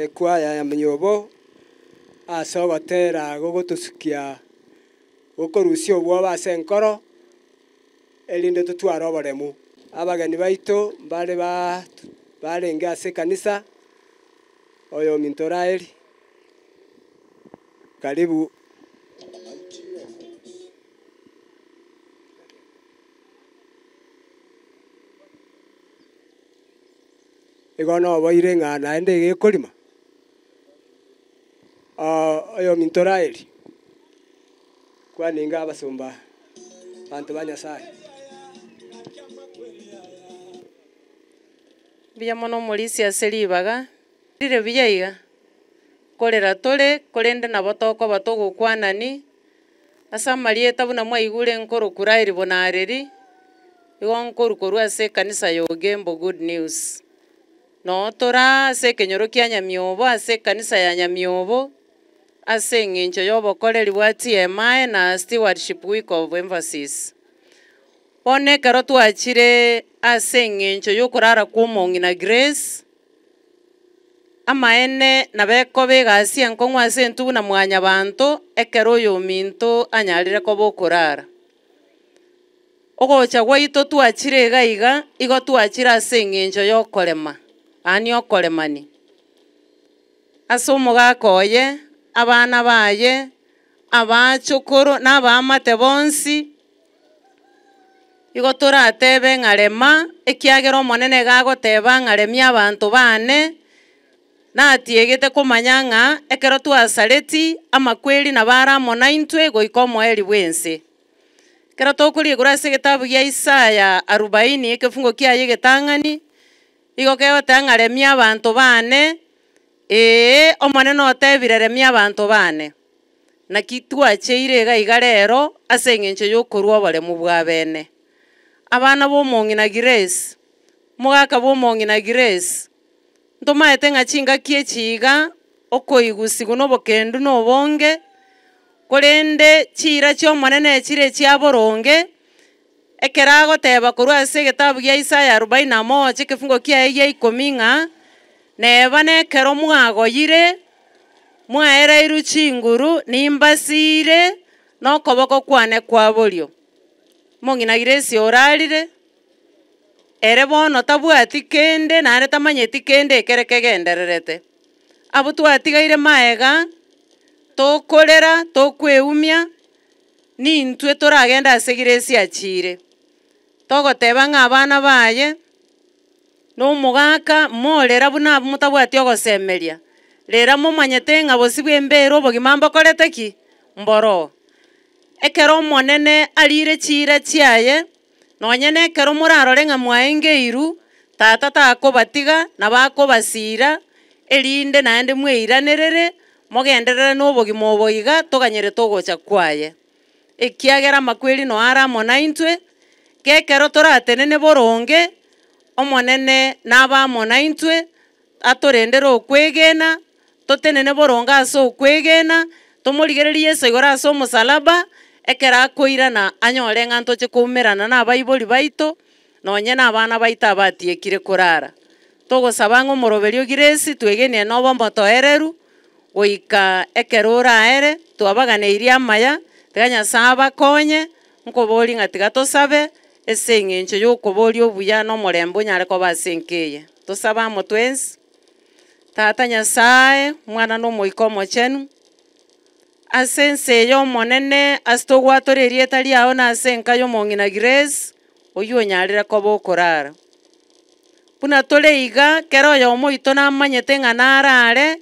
ekwaya ya Minyobo ase ogotera gogotosukia gokorusia obwoba ase enkoro erinde totware oboremu. Abageni baito mbare ba barenge ase ekanisa, oyo ominto Raeli, karibu. Igo noboire ng'a naende iga ekorima, oyo ominto Raeli, kwaninga abasomba abanto ba Nyasaye. Mbuya mono omorisia ase ribaga, rire buya iga, korera tore korende nabo tokoba togokwanani, ase amarieta buna mwaigure nkoroku Raeli Bonareri, igo nkoru korwa ase ekanisa ya Ogembo Good News. Noo tore ase ekenyoro kia Nyamiobo ase ekanisa ya Nyamiobo, ase eng'encho ya obokoreri bwa TMI na Stewardship Week of Emphasis. Bono ekero twachire ase eng'encho ya okorara kwa omong'ina Grace, amaene nabo ekoba egasi enkong'u ase intwe buna mwanyabanto, ekero oyo ominto anyarire koba okorara. Ogocha gwaito twachire iga iga, igo twachire ase eng'encho ya okorema, yaani okoremani. Ase omogaka oye, abana baye, abachokoro, na abaamate bonsi, igo toratebe ng'a rema, ekiagera omonene iga agoteba ng'a remia abanto bane, natiegete komanya ng'a ekero twasareti, amakweri nabo are amo na intwe goika omoerio bwa ense. Ekero tokoria igoro ase egetabu gia Isaya arubaini ekefungo kiaye egetang'ani, igo kegoteba ng'a remia abanto bane, ee, Omonene otebire remia abanto bane. Naki twacheire iga iga rero ase eng'encho ya okorua oboremu bwa bene. Abana ba omong'ina Grace, omogaka bwa omong'ina Grace, ntomaete ng'a chingaki echi iga, okoigusigwa na obokendu na obonge, korende chiira chia Omonene chire chia boronge, ekero agoteba korwa ase egetabu gia Isaya arubaini na moja ekefungo kiaye gia ikomi ng'a. Neba nekero mwagoyire, mwaereirwe chinguru, nimbasire, na okoboko kwane kwa borio. Omong'ina Grace orarire, ere bono tabwati kende naende tamanyeti kende ekere kegendererete. Abwo twatigaire maega, tokorera, tokweumia, nintwe toragende ase Grace achire. Togoteba ng'a abana baye, na omogaka, morera buna abwo motabwati ogosemeria. Rera momanyete ng'a bosi bwa embera obogima mbokorete ki? Mboroo. Ekero omonene arire chiira chiaye, nonye na ekero morarore ng'a mwaengeirwe, tata takobatiga, nabo akobasira, erinde naende mweiranerere, mogenderere na obogima obo iga, toganyerete ogocha kwaye. Ekiagera amakweri noyo are amo naintwe, gekero toratenene boronge, Omonene nabe amo naintwe, atorendere okwegena, totenene boronge ase okwegena, tomorigererie Yeso igoro ase omosalaba, ekero akoirana anyore ng'a ntoche koumerana na abaibori baito, nonye na abana baito abatiekire korara. Togosaba ng'a omoroberio Grace twegenie nobe omotoereru, goika ekero oraere, twabaganeirie amaya, tiga Nyasae abakonye, nkoborie ng'a tiga tosabe, ase eng'encho y'okoboria obuya na omorembe onyare koba ase enka eye. Tosabe amo twensi, Tata Nyasae, Omwana na Omoika Omochenu, ase ense eye Omonene ase togwatora erieta riao na ase enka y'omong'ina Grace, oywo onyarire koba okorara. Buna tore iga, kera oyomo oito namanyete ng'a narare,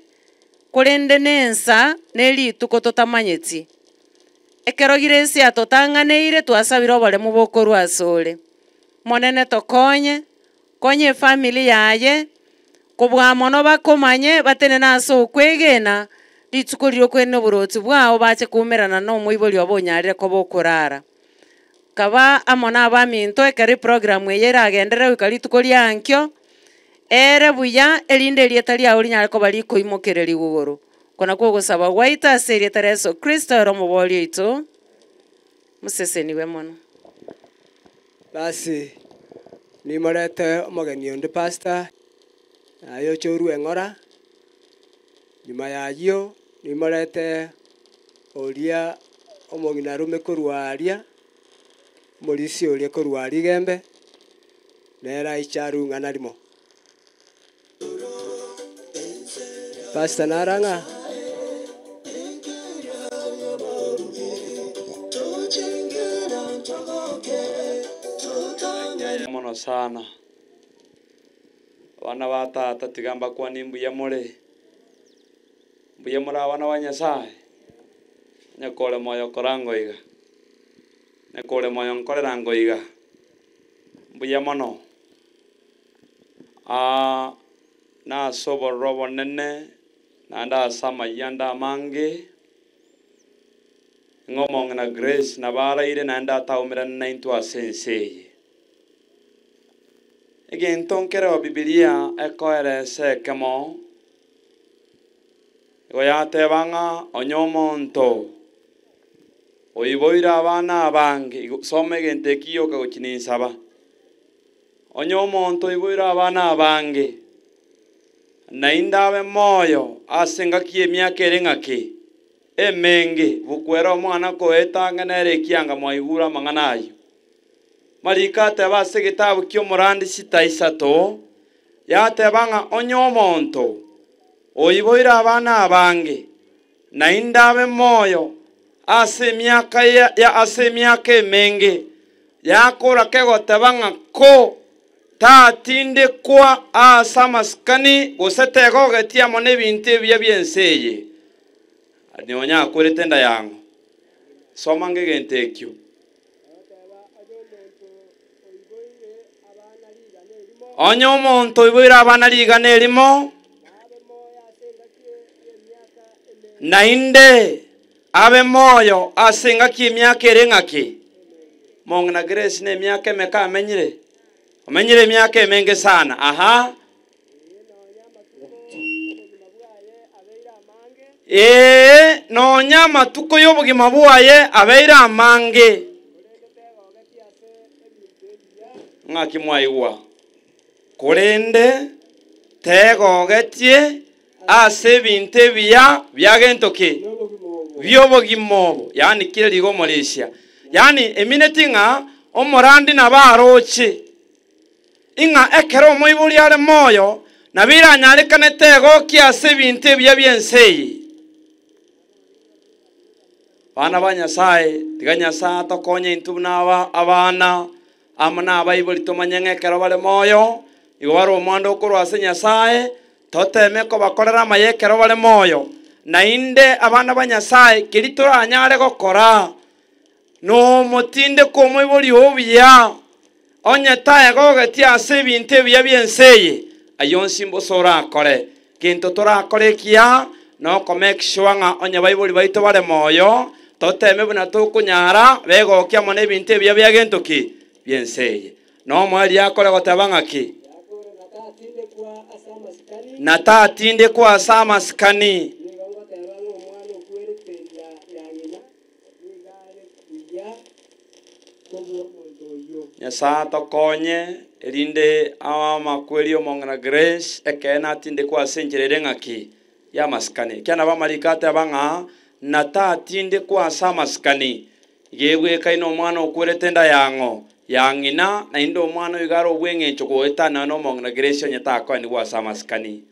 korende nensa na erituko totamanyeti. Ekero Grace atotang'aneire twasabire oboremu bokorwa asore. Omonene tokonye, konya efamiri yaye, kobua mono bakomanye batenene ase okwegena, rituko riria okoirana oboroti bwao bache koumerana na omoibori obo onyarire koba okorara. Kaba amo na abaminto ekero eprogram eye eragenderere goika rituko ria ankio, ere buya erinde erieta riao rinyare koba rikoimokererigwa igoro. Oko nakwo ogosaba gwaito ase erieta ria Yeso Kristo ere Omoboori oito. Mosesenigwe mono. Basi nimorete omogeni onde pastor, naye oche orue eng'ora, nyuma y'ayio nimorete oria omong'ina arome korwa aria, omorisia oria korwa aria igembe, nere aiche arue ing'ana rimo. Pastor nara ng'a. Mono sana. Abana ba tata tiga mbakwanie mbuya more, mbuya more abana ba Nyasaye, onye kore moyo kora ngoiga, onye kore moyo nkorera ngoiga, mbuya mono. Nase obororo obonene, naende ase amayianda amange, ng'a omong'ina Grace nabo araire naende ataumerane naintwe ase ense eye. Egento nkereo Bibilia ekoeresa ekemo, igo yateba ng'a onye omonto oiboire abana abange, igo soma egento eki gioka gochia ninsaba. Onye omonto oiboire abana abange, naende abe moyo ase engaki y'emiaka ere ng'ake emenge, bokwera omwana koeta ang'e nere ekianga mwaigure amang'ana ayio. Mariko ateba ase egetabu ki'Omorandi sita isato, yateba ng'a onye omonto oiboire abana abange, naende abe moyo ase emiaka ya ase emiaka emenge, yakora kegoteba ng'a ko tatindekwa aase amasikani gose tegogetie amo nebinto ebiya bi'ense eye. Nonya akwerete enda yang'o. Soma ng'egento ekio. Onye omonto oiboire abana rigana erimo, naende abe moyo ase engaki y'emiaka ere ng'aki, mong'ina Grace nemiaka emeke amenyire, omenyire emiaka emenge sana, aha. Ee, nonya amatuko y'obogima bwaye abeire amange. Ng'aki mwaigwa? Korende Tegogetie ase ebinto ebiya bia gento ki? Bi'obogima obo, yaani kire rigo omorisia. Yaani emineti ng'a omorandi nabo aroche ing'a ekero omoibori are moyo, nabo iranyarekane tegokia ase ebinto ebiya bi'ense eye. Bana ba Nyasae, tiga Nyasae atokonye intwe buna aba abana amo nabaibori tomanye ng'a ekero bare moyo, igo bare omwando okorwa ase Nyasae, toteme kobakorera amaya ekero bare moyo. Naende abana ba Nyasae, keria toranyare gokora, nomotindeko omoibori oo buya, Onye taegogetie ase ebinto ebiya bi'ense eye, ayio onsi mbosa orakore. Gento torakore ekiya noko make sure ng'a onye baibori baito bare moyo, toteme buna tokonyara begokie amo nebinto ebiya bia gento ki? Bi'ense eye. Nomoerio akore goteba ng'aki? Na tatindekwa ase amasikani. Nyasae atokonye, erinde amakweri omong'ina Grace ekeene atindekwe ase enchera ere ng'aki? Y'amasikani. Ekiagera nabo amariko ateba ng'a na tatindekwa ase amasikani, iga egwekaine omwana okwerete enda ya ng'o? Ya ng'ina, naende omwana oyo iga are obweng'encho goetana nomong'ina Grace onye takoenigwa ase amasikani.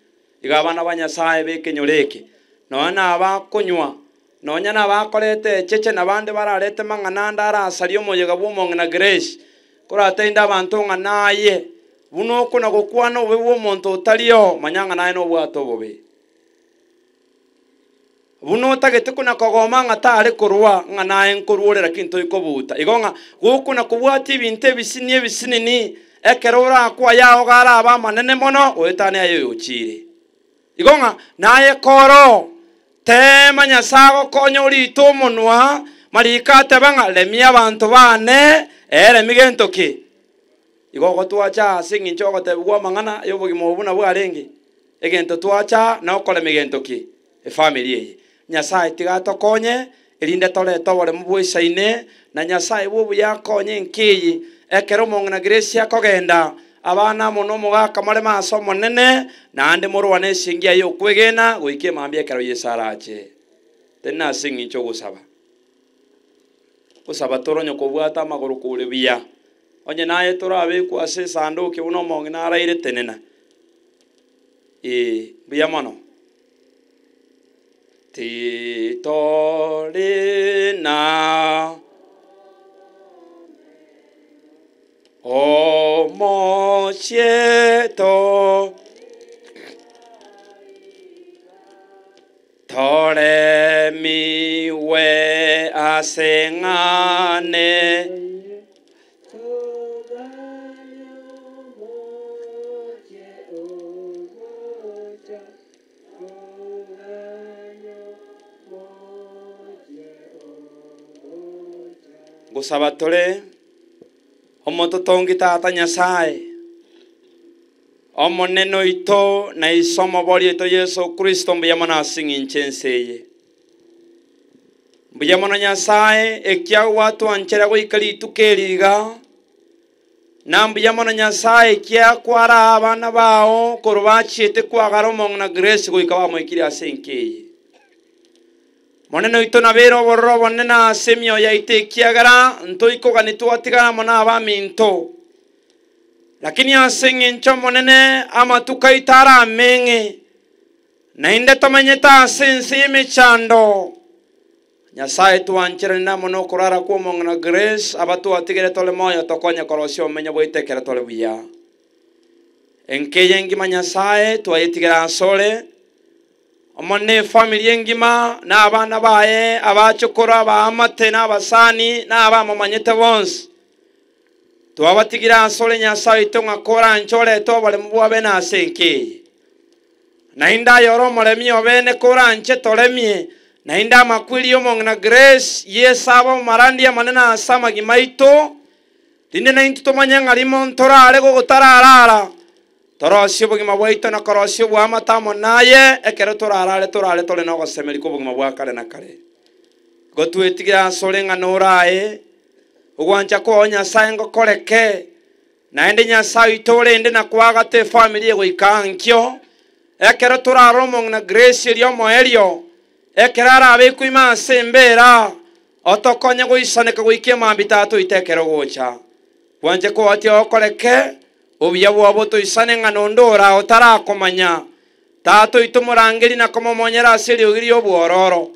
Iga abana ba Nyasae b'ekenyoro eke, nonya nabakonywa, nonya nabakorete echeche na bande bararete mang'ana ande arasarie omoyega bw'omong'ina Grace, koratende abanto ng'a naye, buna okona gokwana obobe bw'omonto otari oo, manya ng'a naye nobwate obobe. Buna otagete kona kogoma ng'a tare korwa, ng'a naye nkorwa ore lakini toikobuta. Igo ng'a gokona kobwatia ebinto ebisini ebisinini, ekero orakwe ayao iga arabe amanene mono goetania aye oyochiire. Igo ng'a naye koro, teema Nyasae agokonye orite omonwa, mariko ateba ng'a remia abanto baane, ee remi gento ki? Igo ogotwacha ase eng'encho y'ogotebigwa amang'ana y'obogima obo buna bwarenge, egento twacha nokoremia gento ki? Efamiri eye. Nyasae tiga atokonye, erinde torete oboremu bw'esaine, na Nyasae bw'obuya akonye enka eye. Ekero omong'ina Grace akogenda, abana amo nomogaka moreme ase Omonene, naende morwane esingi yaye y'okwegena goika emambia ekero Yeso arache. Tenena ase eng'encho ogosaba. Gosaba toronye kobwata amagoro kore buya. Onye naye torabekwe ase esanduki buna omong'ina araire tenena. Ee, mbuya mono. Titori na omochie to toremiwe ase ng'ane. Ngosaba tore omototongi Tata Nyasae, Omonene oito na Iso Omobori oito Yeso Kristo, mbuya mono ase eng'encho ense eye. Mbuya mono Nyasae, ekiagera gwatwanchera goika rituko eri iga, na mbuya mono Nyasae, ekiagera kwaraa abana bao korwa bachiete kwagara omong'ina Grace goika bamoikirie ase enka eye. Monene oito nabeire obororo obonene ase emioyo yaito ekiagera ntoikogani twatigara amo nabaminto. Lakini ase eng'encho Omonene amatuko aito arameng'e, Naende tomenyete ase ense y'emechando. Nyasae twancherane amo nokorara kw'omong'ina Grace, abatwatigere tore moyo tokonye korosia obomenyo bwaito ekero tore buya. Enka eye engima Nyasae twayetigere asore, Omonene efamiri engima, na abana baye, abachokoro, abaamate, na abasani, na abamomanyete bonsi. Twabatigire asore Nyasae oito ng'a koranche orete oboremu bw'abene ase enka eye. Naende aye ore omoremi obene koranche toremie, naende amakweri y'omong'ina Grace, Yeso abe omorandia amanene ase amagima aito, rinde naintwe tomanye ng'a rimo ntorare gogotararara, torosie obogima bwaito na korosia oboamate amo naye, ekero torarare torare tore nogosemeria kw'obogima bwa kare na kare. Igo twetigire asore ng'a norae, ogwancha kwao Nyasae ngokoreke, Naende Nyasae oito orende na koagata efamiri eye goika ankio, Ekero torarore omong'ina Grace erio omoerio, ekero arabekwe ime ase embera, otokonye goisaneka goika emambia tatoita ekero gocha. Bwanche koatia okoreke, obuya bwao botoisane ng'a nonde ore otarakomanya. Tatoita omorangeri na komomonyera ase eriogi ri'obwororo,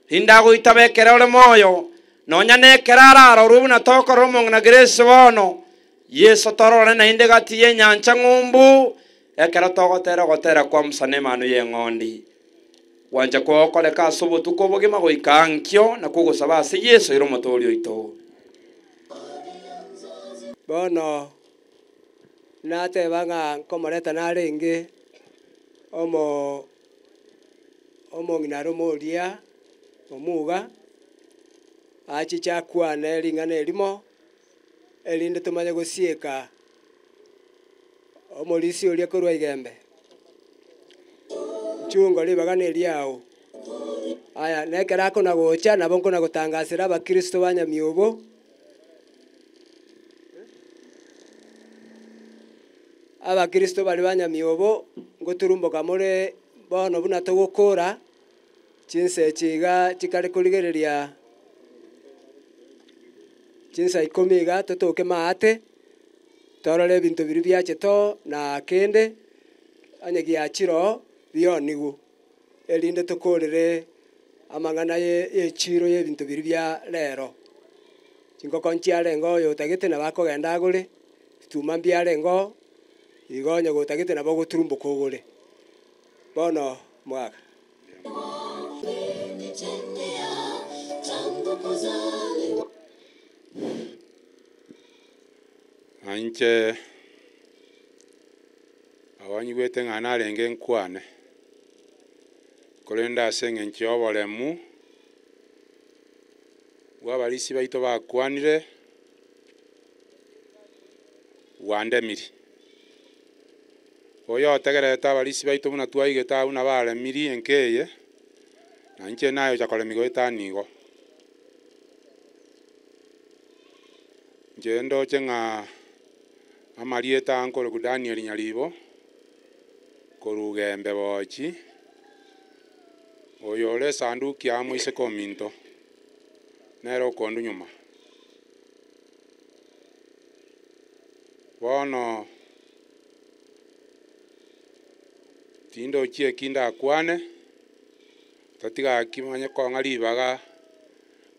rinde agoitaba ekero ore moyo, nonya nekero ararorwe buna tokorora omong'ina Grace bono. Yeso torore naende gati y'enyancha ng'umbu, ekero togotera ogotera kwa Musa na Emanu y'Eng'ondi. Gwancha kwao koreka ase obotuko obogima goika ankio, na kogosaba ase Yeso ere Omotoori oito. Bono nateba ng'a nkomoreta narenge omo omong'ina arome oria omuga, achiche akwane ring'ana erimo, erinde tomanye gosieka omorisia oria korwa igembe. Chungo ribaga neriao. Aya, na ekero akona gocha, nabo nkona gotangasera abakristo ba Nyamiobo. Abakristo baria ba Nyamiobo, ngoturumboka more bono buna togokora, chinsa echi iga chikare korigereria chinsa ikomi iga totoke maate, torore ebinto biria biachete oo na kende, onye giachire oo, bionigwe, erinde tokorere amang'ana ye echiro ya ebinto biria bia rero. Chingoko nchiarenge oyo otagete nabo akogenda agore, bituma mbiarenge oo, igo onye gotagete nabo ogoturumboka ogore. Bono mwaka. Na inche abanyigwete ng'a narenge nkwane, korende ase eng'encho ya oboremu bwa abarisia baito bakwanire, bwandemiri. Oyotegererete abarisia baito buna twaigete abwo buna baremirie enka eye, na inche nayocha koremia goetania igo. Inche ndoche ng'a amarieta aa nkorokwa Daniel Nyaribo, korwa Ugembe Bochi, oyo ore esanduki aa moiseke ominto, nere okondwa nyuma. Bono tindochi eki ndakwane, tatiga gaki manye kong'a ribaga.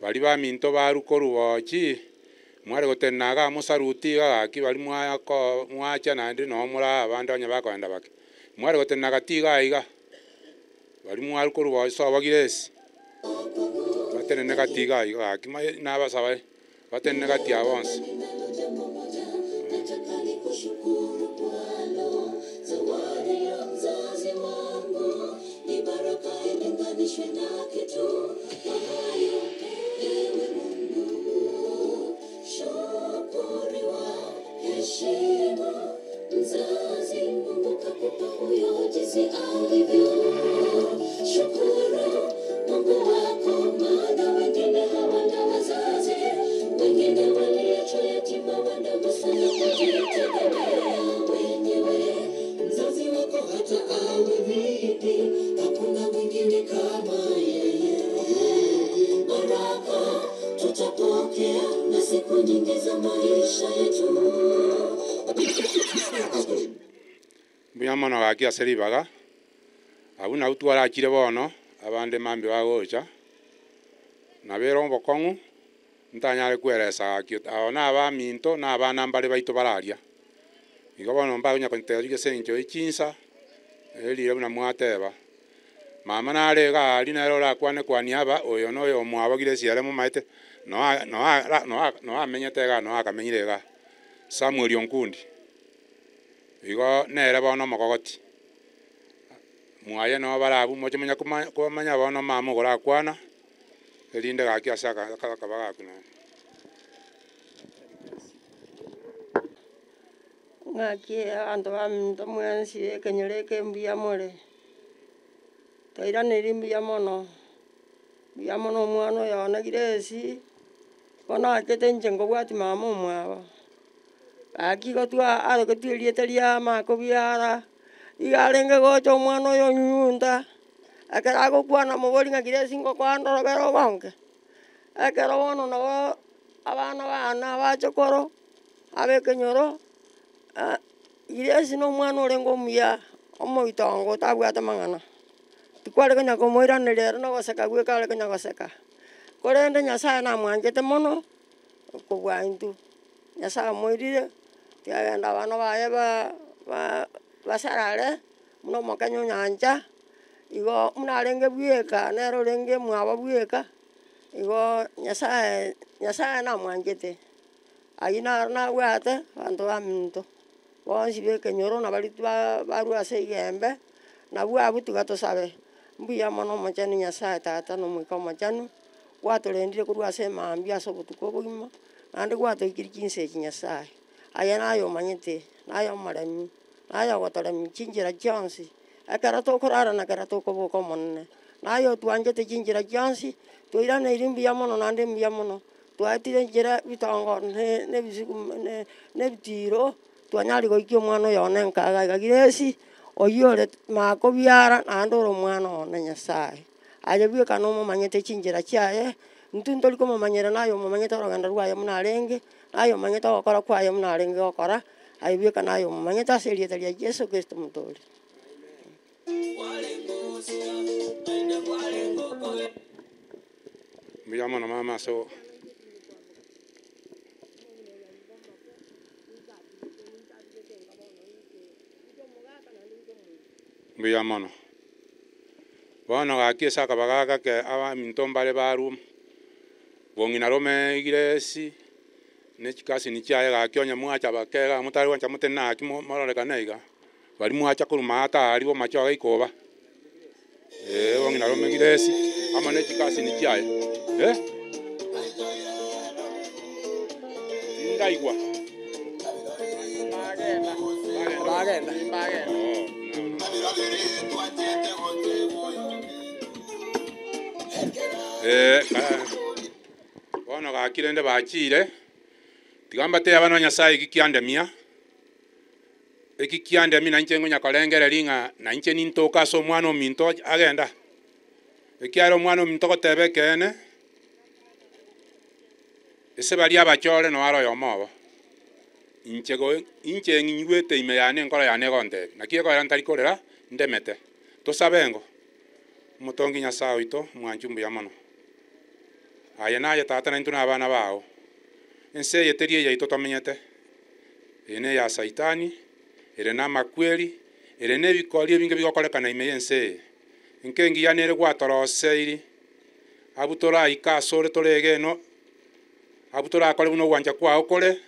Baria baminto barwa korwa bochi, mware gotenena iga mosaruti iga gaki baria mwako mwacha naende noo more abande onye bakoenda bake. Mware gotenena gati iga iga, baria mwarwa korwa bochi sobo Grace, batenene gati iga iga gaki maye nabasaba batenene gati aa bonsi. Mbuya mono gaki ase ribaga, abwo nabwo twarachire bono, abande mambia bagocha, nabere obokong'u, ntanyare kweresa gaki abo na abaminto na abana mbare baito bararia. Igo bono mbakonya kontebia ase eng'encho ya chinsa, erire buna mwateba. Mama nare iga aria nere orakwane kwania aba, oyo na oyo omwabo Grace ere momaete, noa noa noa noamenyete igaa noa akamenyire igaa, Samuel Onkundi. Igo nere bono omokogoti, mwaye noo bare abwo moche monya koma komanya bono mama okorakwana, erinde gaki ase aka aka akaba gakuna. Ng'aki abanto baminto mwensi ekenyoro eke mbuya more, twairaneri mbuya mono, mbuya mono omwana oyo one Grace, bono achete inche nkobwatia mama omwabo. Gaki igo twa arogetwe erieta ria makobiara, Iga arenge gocha omwana oyo onyunyunta, ekero agokwana mobori ng'a Grace ngokoa ndorobere ogonke. Ekero bono nabo abana bane abachokoro, abe ekenyoro, Grace na omwana orenge omuya, omoitongo otabwate mang'ana. Tikware konya komoiraneria ere na ogoseka gweka are konya goseka. Korende Nyasaye namwanchete mono, kobua intwe. Nyasaye omoirire, tiagenda abana baye ba ba basarare, buna omokenya onyancha, igo buna arenge bweka, nere orenge mwabo bweka, igo Nyasaye Nyasaye namwanchete. Aywo naro nabwate, abanto baminto, bonsi ba ekenyoro na baria twa barwa ase egembe, nabwo abwo tiga tosabe, mbuya mono omochenu Nyasaye tata na omoika omochenu, gwatorendire korwa ase emambia ase obotuko obogima, naende gwatoikirie chinsa echi Nyasaye. Aye naye omanyete, naye omoremi, naye ogotoremia chinchera chionsi, ekero tokorara na ekero tokoboka Omonene. Naye otwanchete chinchera chionsi, twairaneirie mbuya mono naende mbuya mono, twaetire enchera ebitongo ne na ebisugu ne na ebitiiro, twanyarire goikia omwana oyo one nka iga iga Grace, oywo ore makobiara naende ore omwana one Nyasaye. Aye bweka nomomanyete chinchera chiaye, intwe ntori komomanyera naye omomanyete orogendo rwaye buna arenge, naye omanyete ogokora kwaye buna arenge gokora, aye bweka naye omomanyete ase erieta ria Yeso Kristo omotoori. Mbuya mono mama ase mbuya mono. Bono gaki ase akabaga gake abaminto mbare barwa bong'ina rome egiresi, ne chikasini chiaye gaki onye mwacha bake iga motari gwancha motenene gaki mororekane iga, baria mwacha korwa maate aria bomache iga ikoba, eh bong'ina rome egiresi amo ne chikasini chiaye eh. Tindaigwa. Eh, bono gaki rende bachire, tiga mbatebie abana ba Nyasaye eki kiandemia, eki kiandemia na inche ngonya korengereria ng'a na inche nintoke ase omwana ominto agenda. Ekiagera omwana ominto goteba ekeene, Ase baria abachore noyo are oyomo obo. Inche go inche ng'inyigwete ime yane enkoro yane egontebia, naki ekorera ntari korera, ndemete. Tosabe ngo, Omotongi Nyasae oito, omwanchi mbuya mono. Aye naye Tata naintwe nabana bao. Ense eye teri eyaito tomenyete, eye neya Saitani, ere namakweri, ere nebikori ebinge bigokorekana ime y'ense eye. Enka engiya nere gwatoroseiri. Abwo toraike asore tore egenwa, abwo torakore buna ogwancha kwao kore,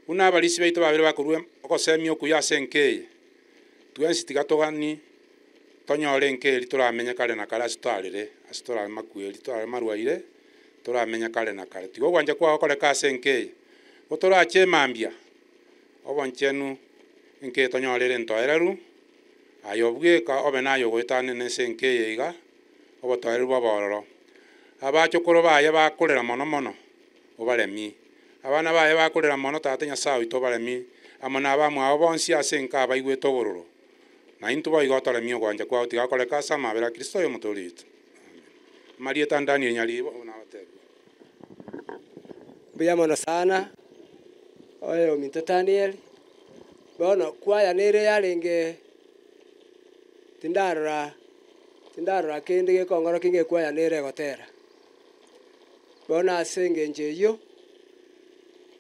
buna abarisia baito babere bakorua ogosemia okuya ase enka eye. Twensi tiga togani tonyore enka eria toramenye kare na kare ase twarere, ase torare makweri, torare marwaire, toramenye kare na kare. Tiga ogwancha kwao koreke ase enka eye, gotorache emambia, obonchenu, enka eye tonyore ere entoereru, aye obweka obe naye ogoetanana ase enka eye iga. obotoereru bw'obororo. Abachokoro baye bakorera mono mono, obaremie. Abana baye bakorera mono, Tata Nyasae oito obaremie, amo nabamwabo bonsi ase enka abaigwete obororo. Na intwe boigo otoremie ogwancha kwao tiga koreka ase amabera a Kristo oyo Omotoori oito. Amen. Amarieta a Daniel Nyaribo, abwo nabatebirie. Mbuya mono sana, oyo ominto Daniel, bono kwaya nere yarenge tindarora. Tindarora kende gekongorokia ng'a ekwaya nere egotera. Bono ase engencho eyio,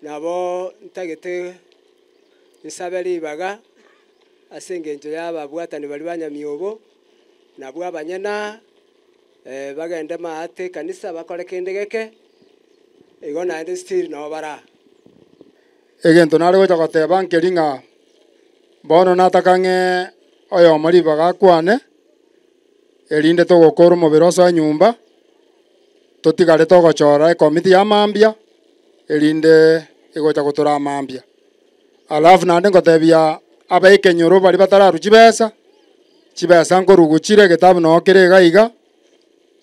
nabo ntagete nsabe ribaga ase engencho ya ababwatani baria ba Nyamiobo, nabwo abanyene aa, bagende maate ekanisa bakore kende geke, igo naende still nabo bare aa. Egento nare gocha goteba nkeri ng'a bono nataka ng'e oyomo ribaga akwane, erinde togokora omobere osoe nyomba, totigare togochora ekomiti ya mambia, erinde egocha gotoraa mambia. Alafu naende ngotebia aba ekenyoro baria batararwa chibesa, chibesa nkorugu chire egetabu noo kere iga iga,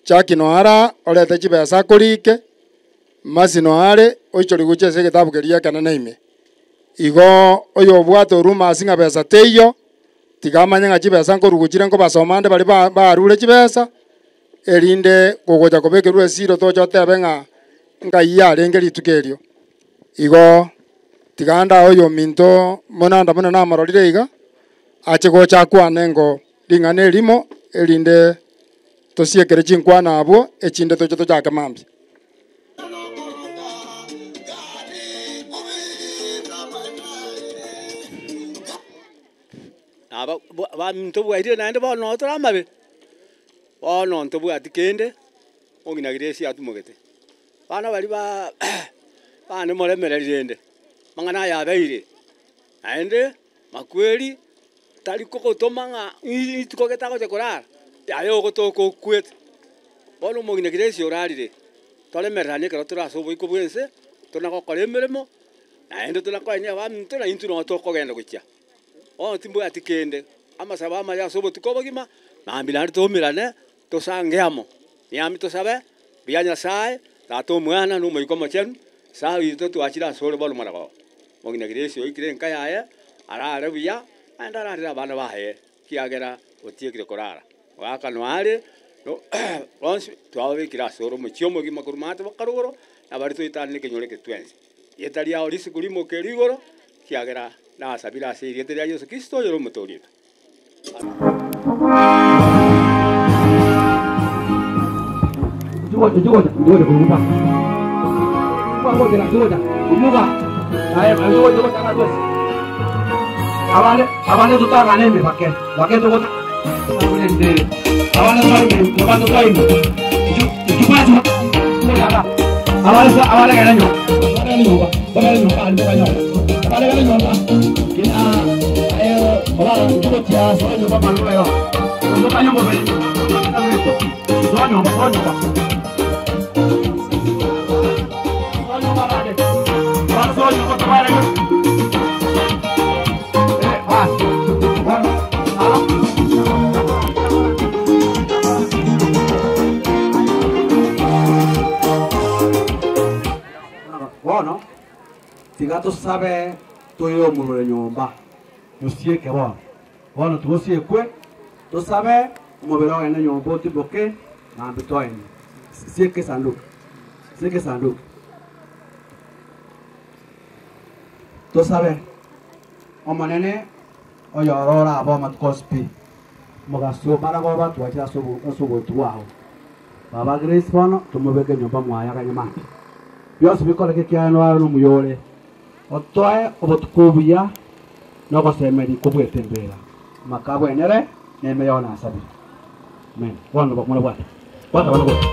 chaki noyo araa orete chibesa akorike, Mercy noyo are oichoria gochia ase egetabu keria ekenene ime. Igo oyobwate orumasi ng'a besa teiyo. Tiga amanye ng'a chibesa nkoruguchire nkobasoma ande baria ba barure chibesa, erinde gogocha kobekerwa esiro toche otebe ng'a ngai yarenge rituko erio. Igo, tiga ande oyo ominto monanda buna namororire iga, ache gocha akwane ngo ring'ana erimo, erinde tosiekere chinkwana abwo, echinde toche tochake mambia. Naba baminto bwairire naende bono noo tore amabe, bono ntobwati kende, omong'ina Grace atumogete. Abana baria ba bane moremereri rende, amang'ana aya abeire, naende makweri tari kogotoma ng'a rituko gete agocha korara, yaye ogotoka okwete. Bono omong'ina Grace orarire, toremereranie ekero tore ase oboiko bwa ense, tona gokora emeremo, naende tona koenia abaminto na intwe noo tokogenda gochia. Bono timbwati kende, amasabo amaya ase obotuko obogima, mambia naende toumerane, tosange amo, niami tosabe, buya Nyasaye, Tata Omwana, na Omoika Omochenu, nyasae oito twachire asore bono maragoba. Omong'ina Grace oikire enka yaye, arare buya, naende ararere abana baye, ekiagera otiekire korara. Mogaka noare, no bonsi twababekire asore omochie omogima korwa maate baka rogoro, na baria toetanire ekenyoro eke twensi. Rieta riao risiku rimoke rigoro, ekiagera nasabire ase erieta ria Yeso Kristo oyore Omotoori oito. Bono tiga tosabe toyomorore nyomba tosieke bono bono togosiekwe tosabe omobere ogende nyomba otimboke nambi toende sieka esanduku sieka esanduku tosabe omonene oyorora abo amatuko onsi pi mogaso maragoba twachire ase obo ase obotu bwao baba Grace bono tomobeke nyomba mwaye aganye mambia bionsi bikoreke ekiagera noare nomuya ore otoe obotuko obuya na ogosemeria kobwete embera maka abwenere na ime yao nasabire amen bono muna bwata bwata bono bwata.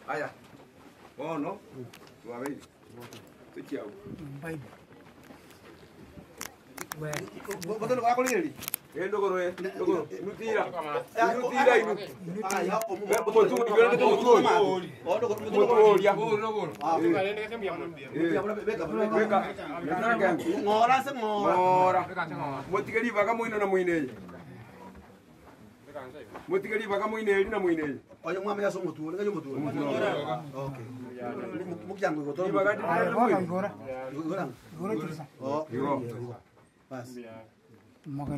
Aya, bono twabeire tochiago motige ribaga moino na moino eye motige ribaga moino eri na moino eye oyo mwame ase omotuo ngai omotuo okay mukiango igo Ribaga igora Igora. igora Igo. basi Igo.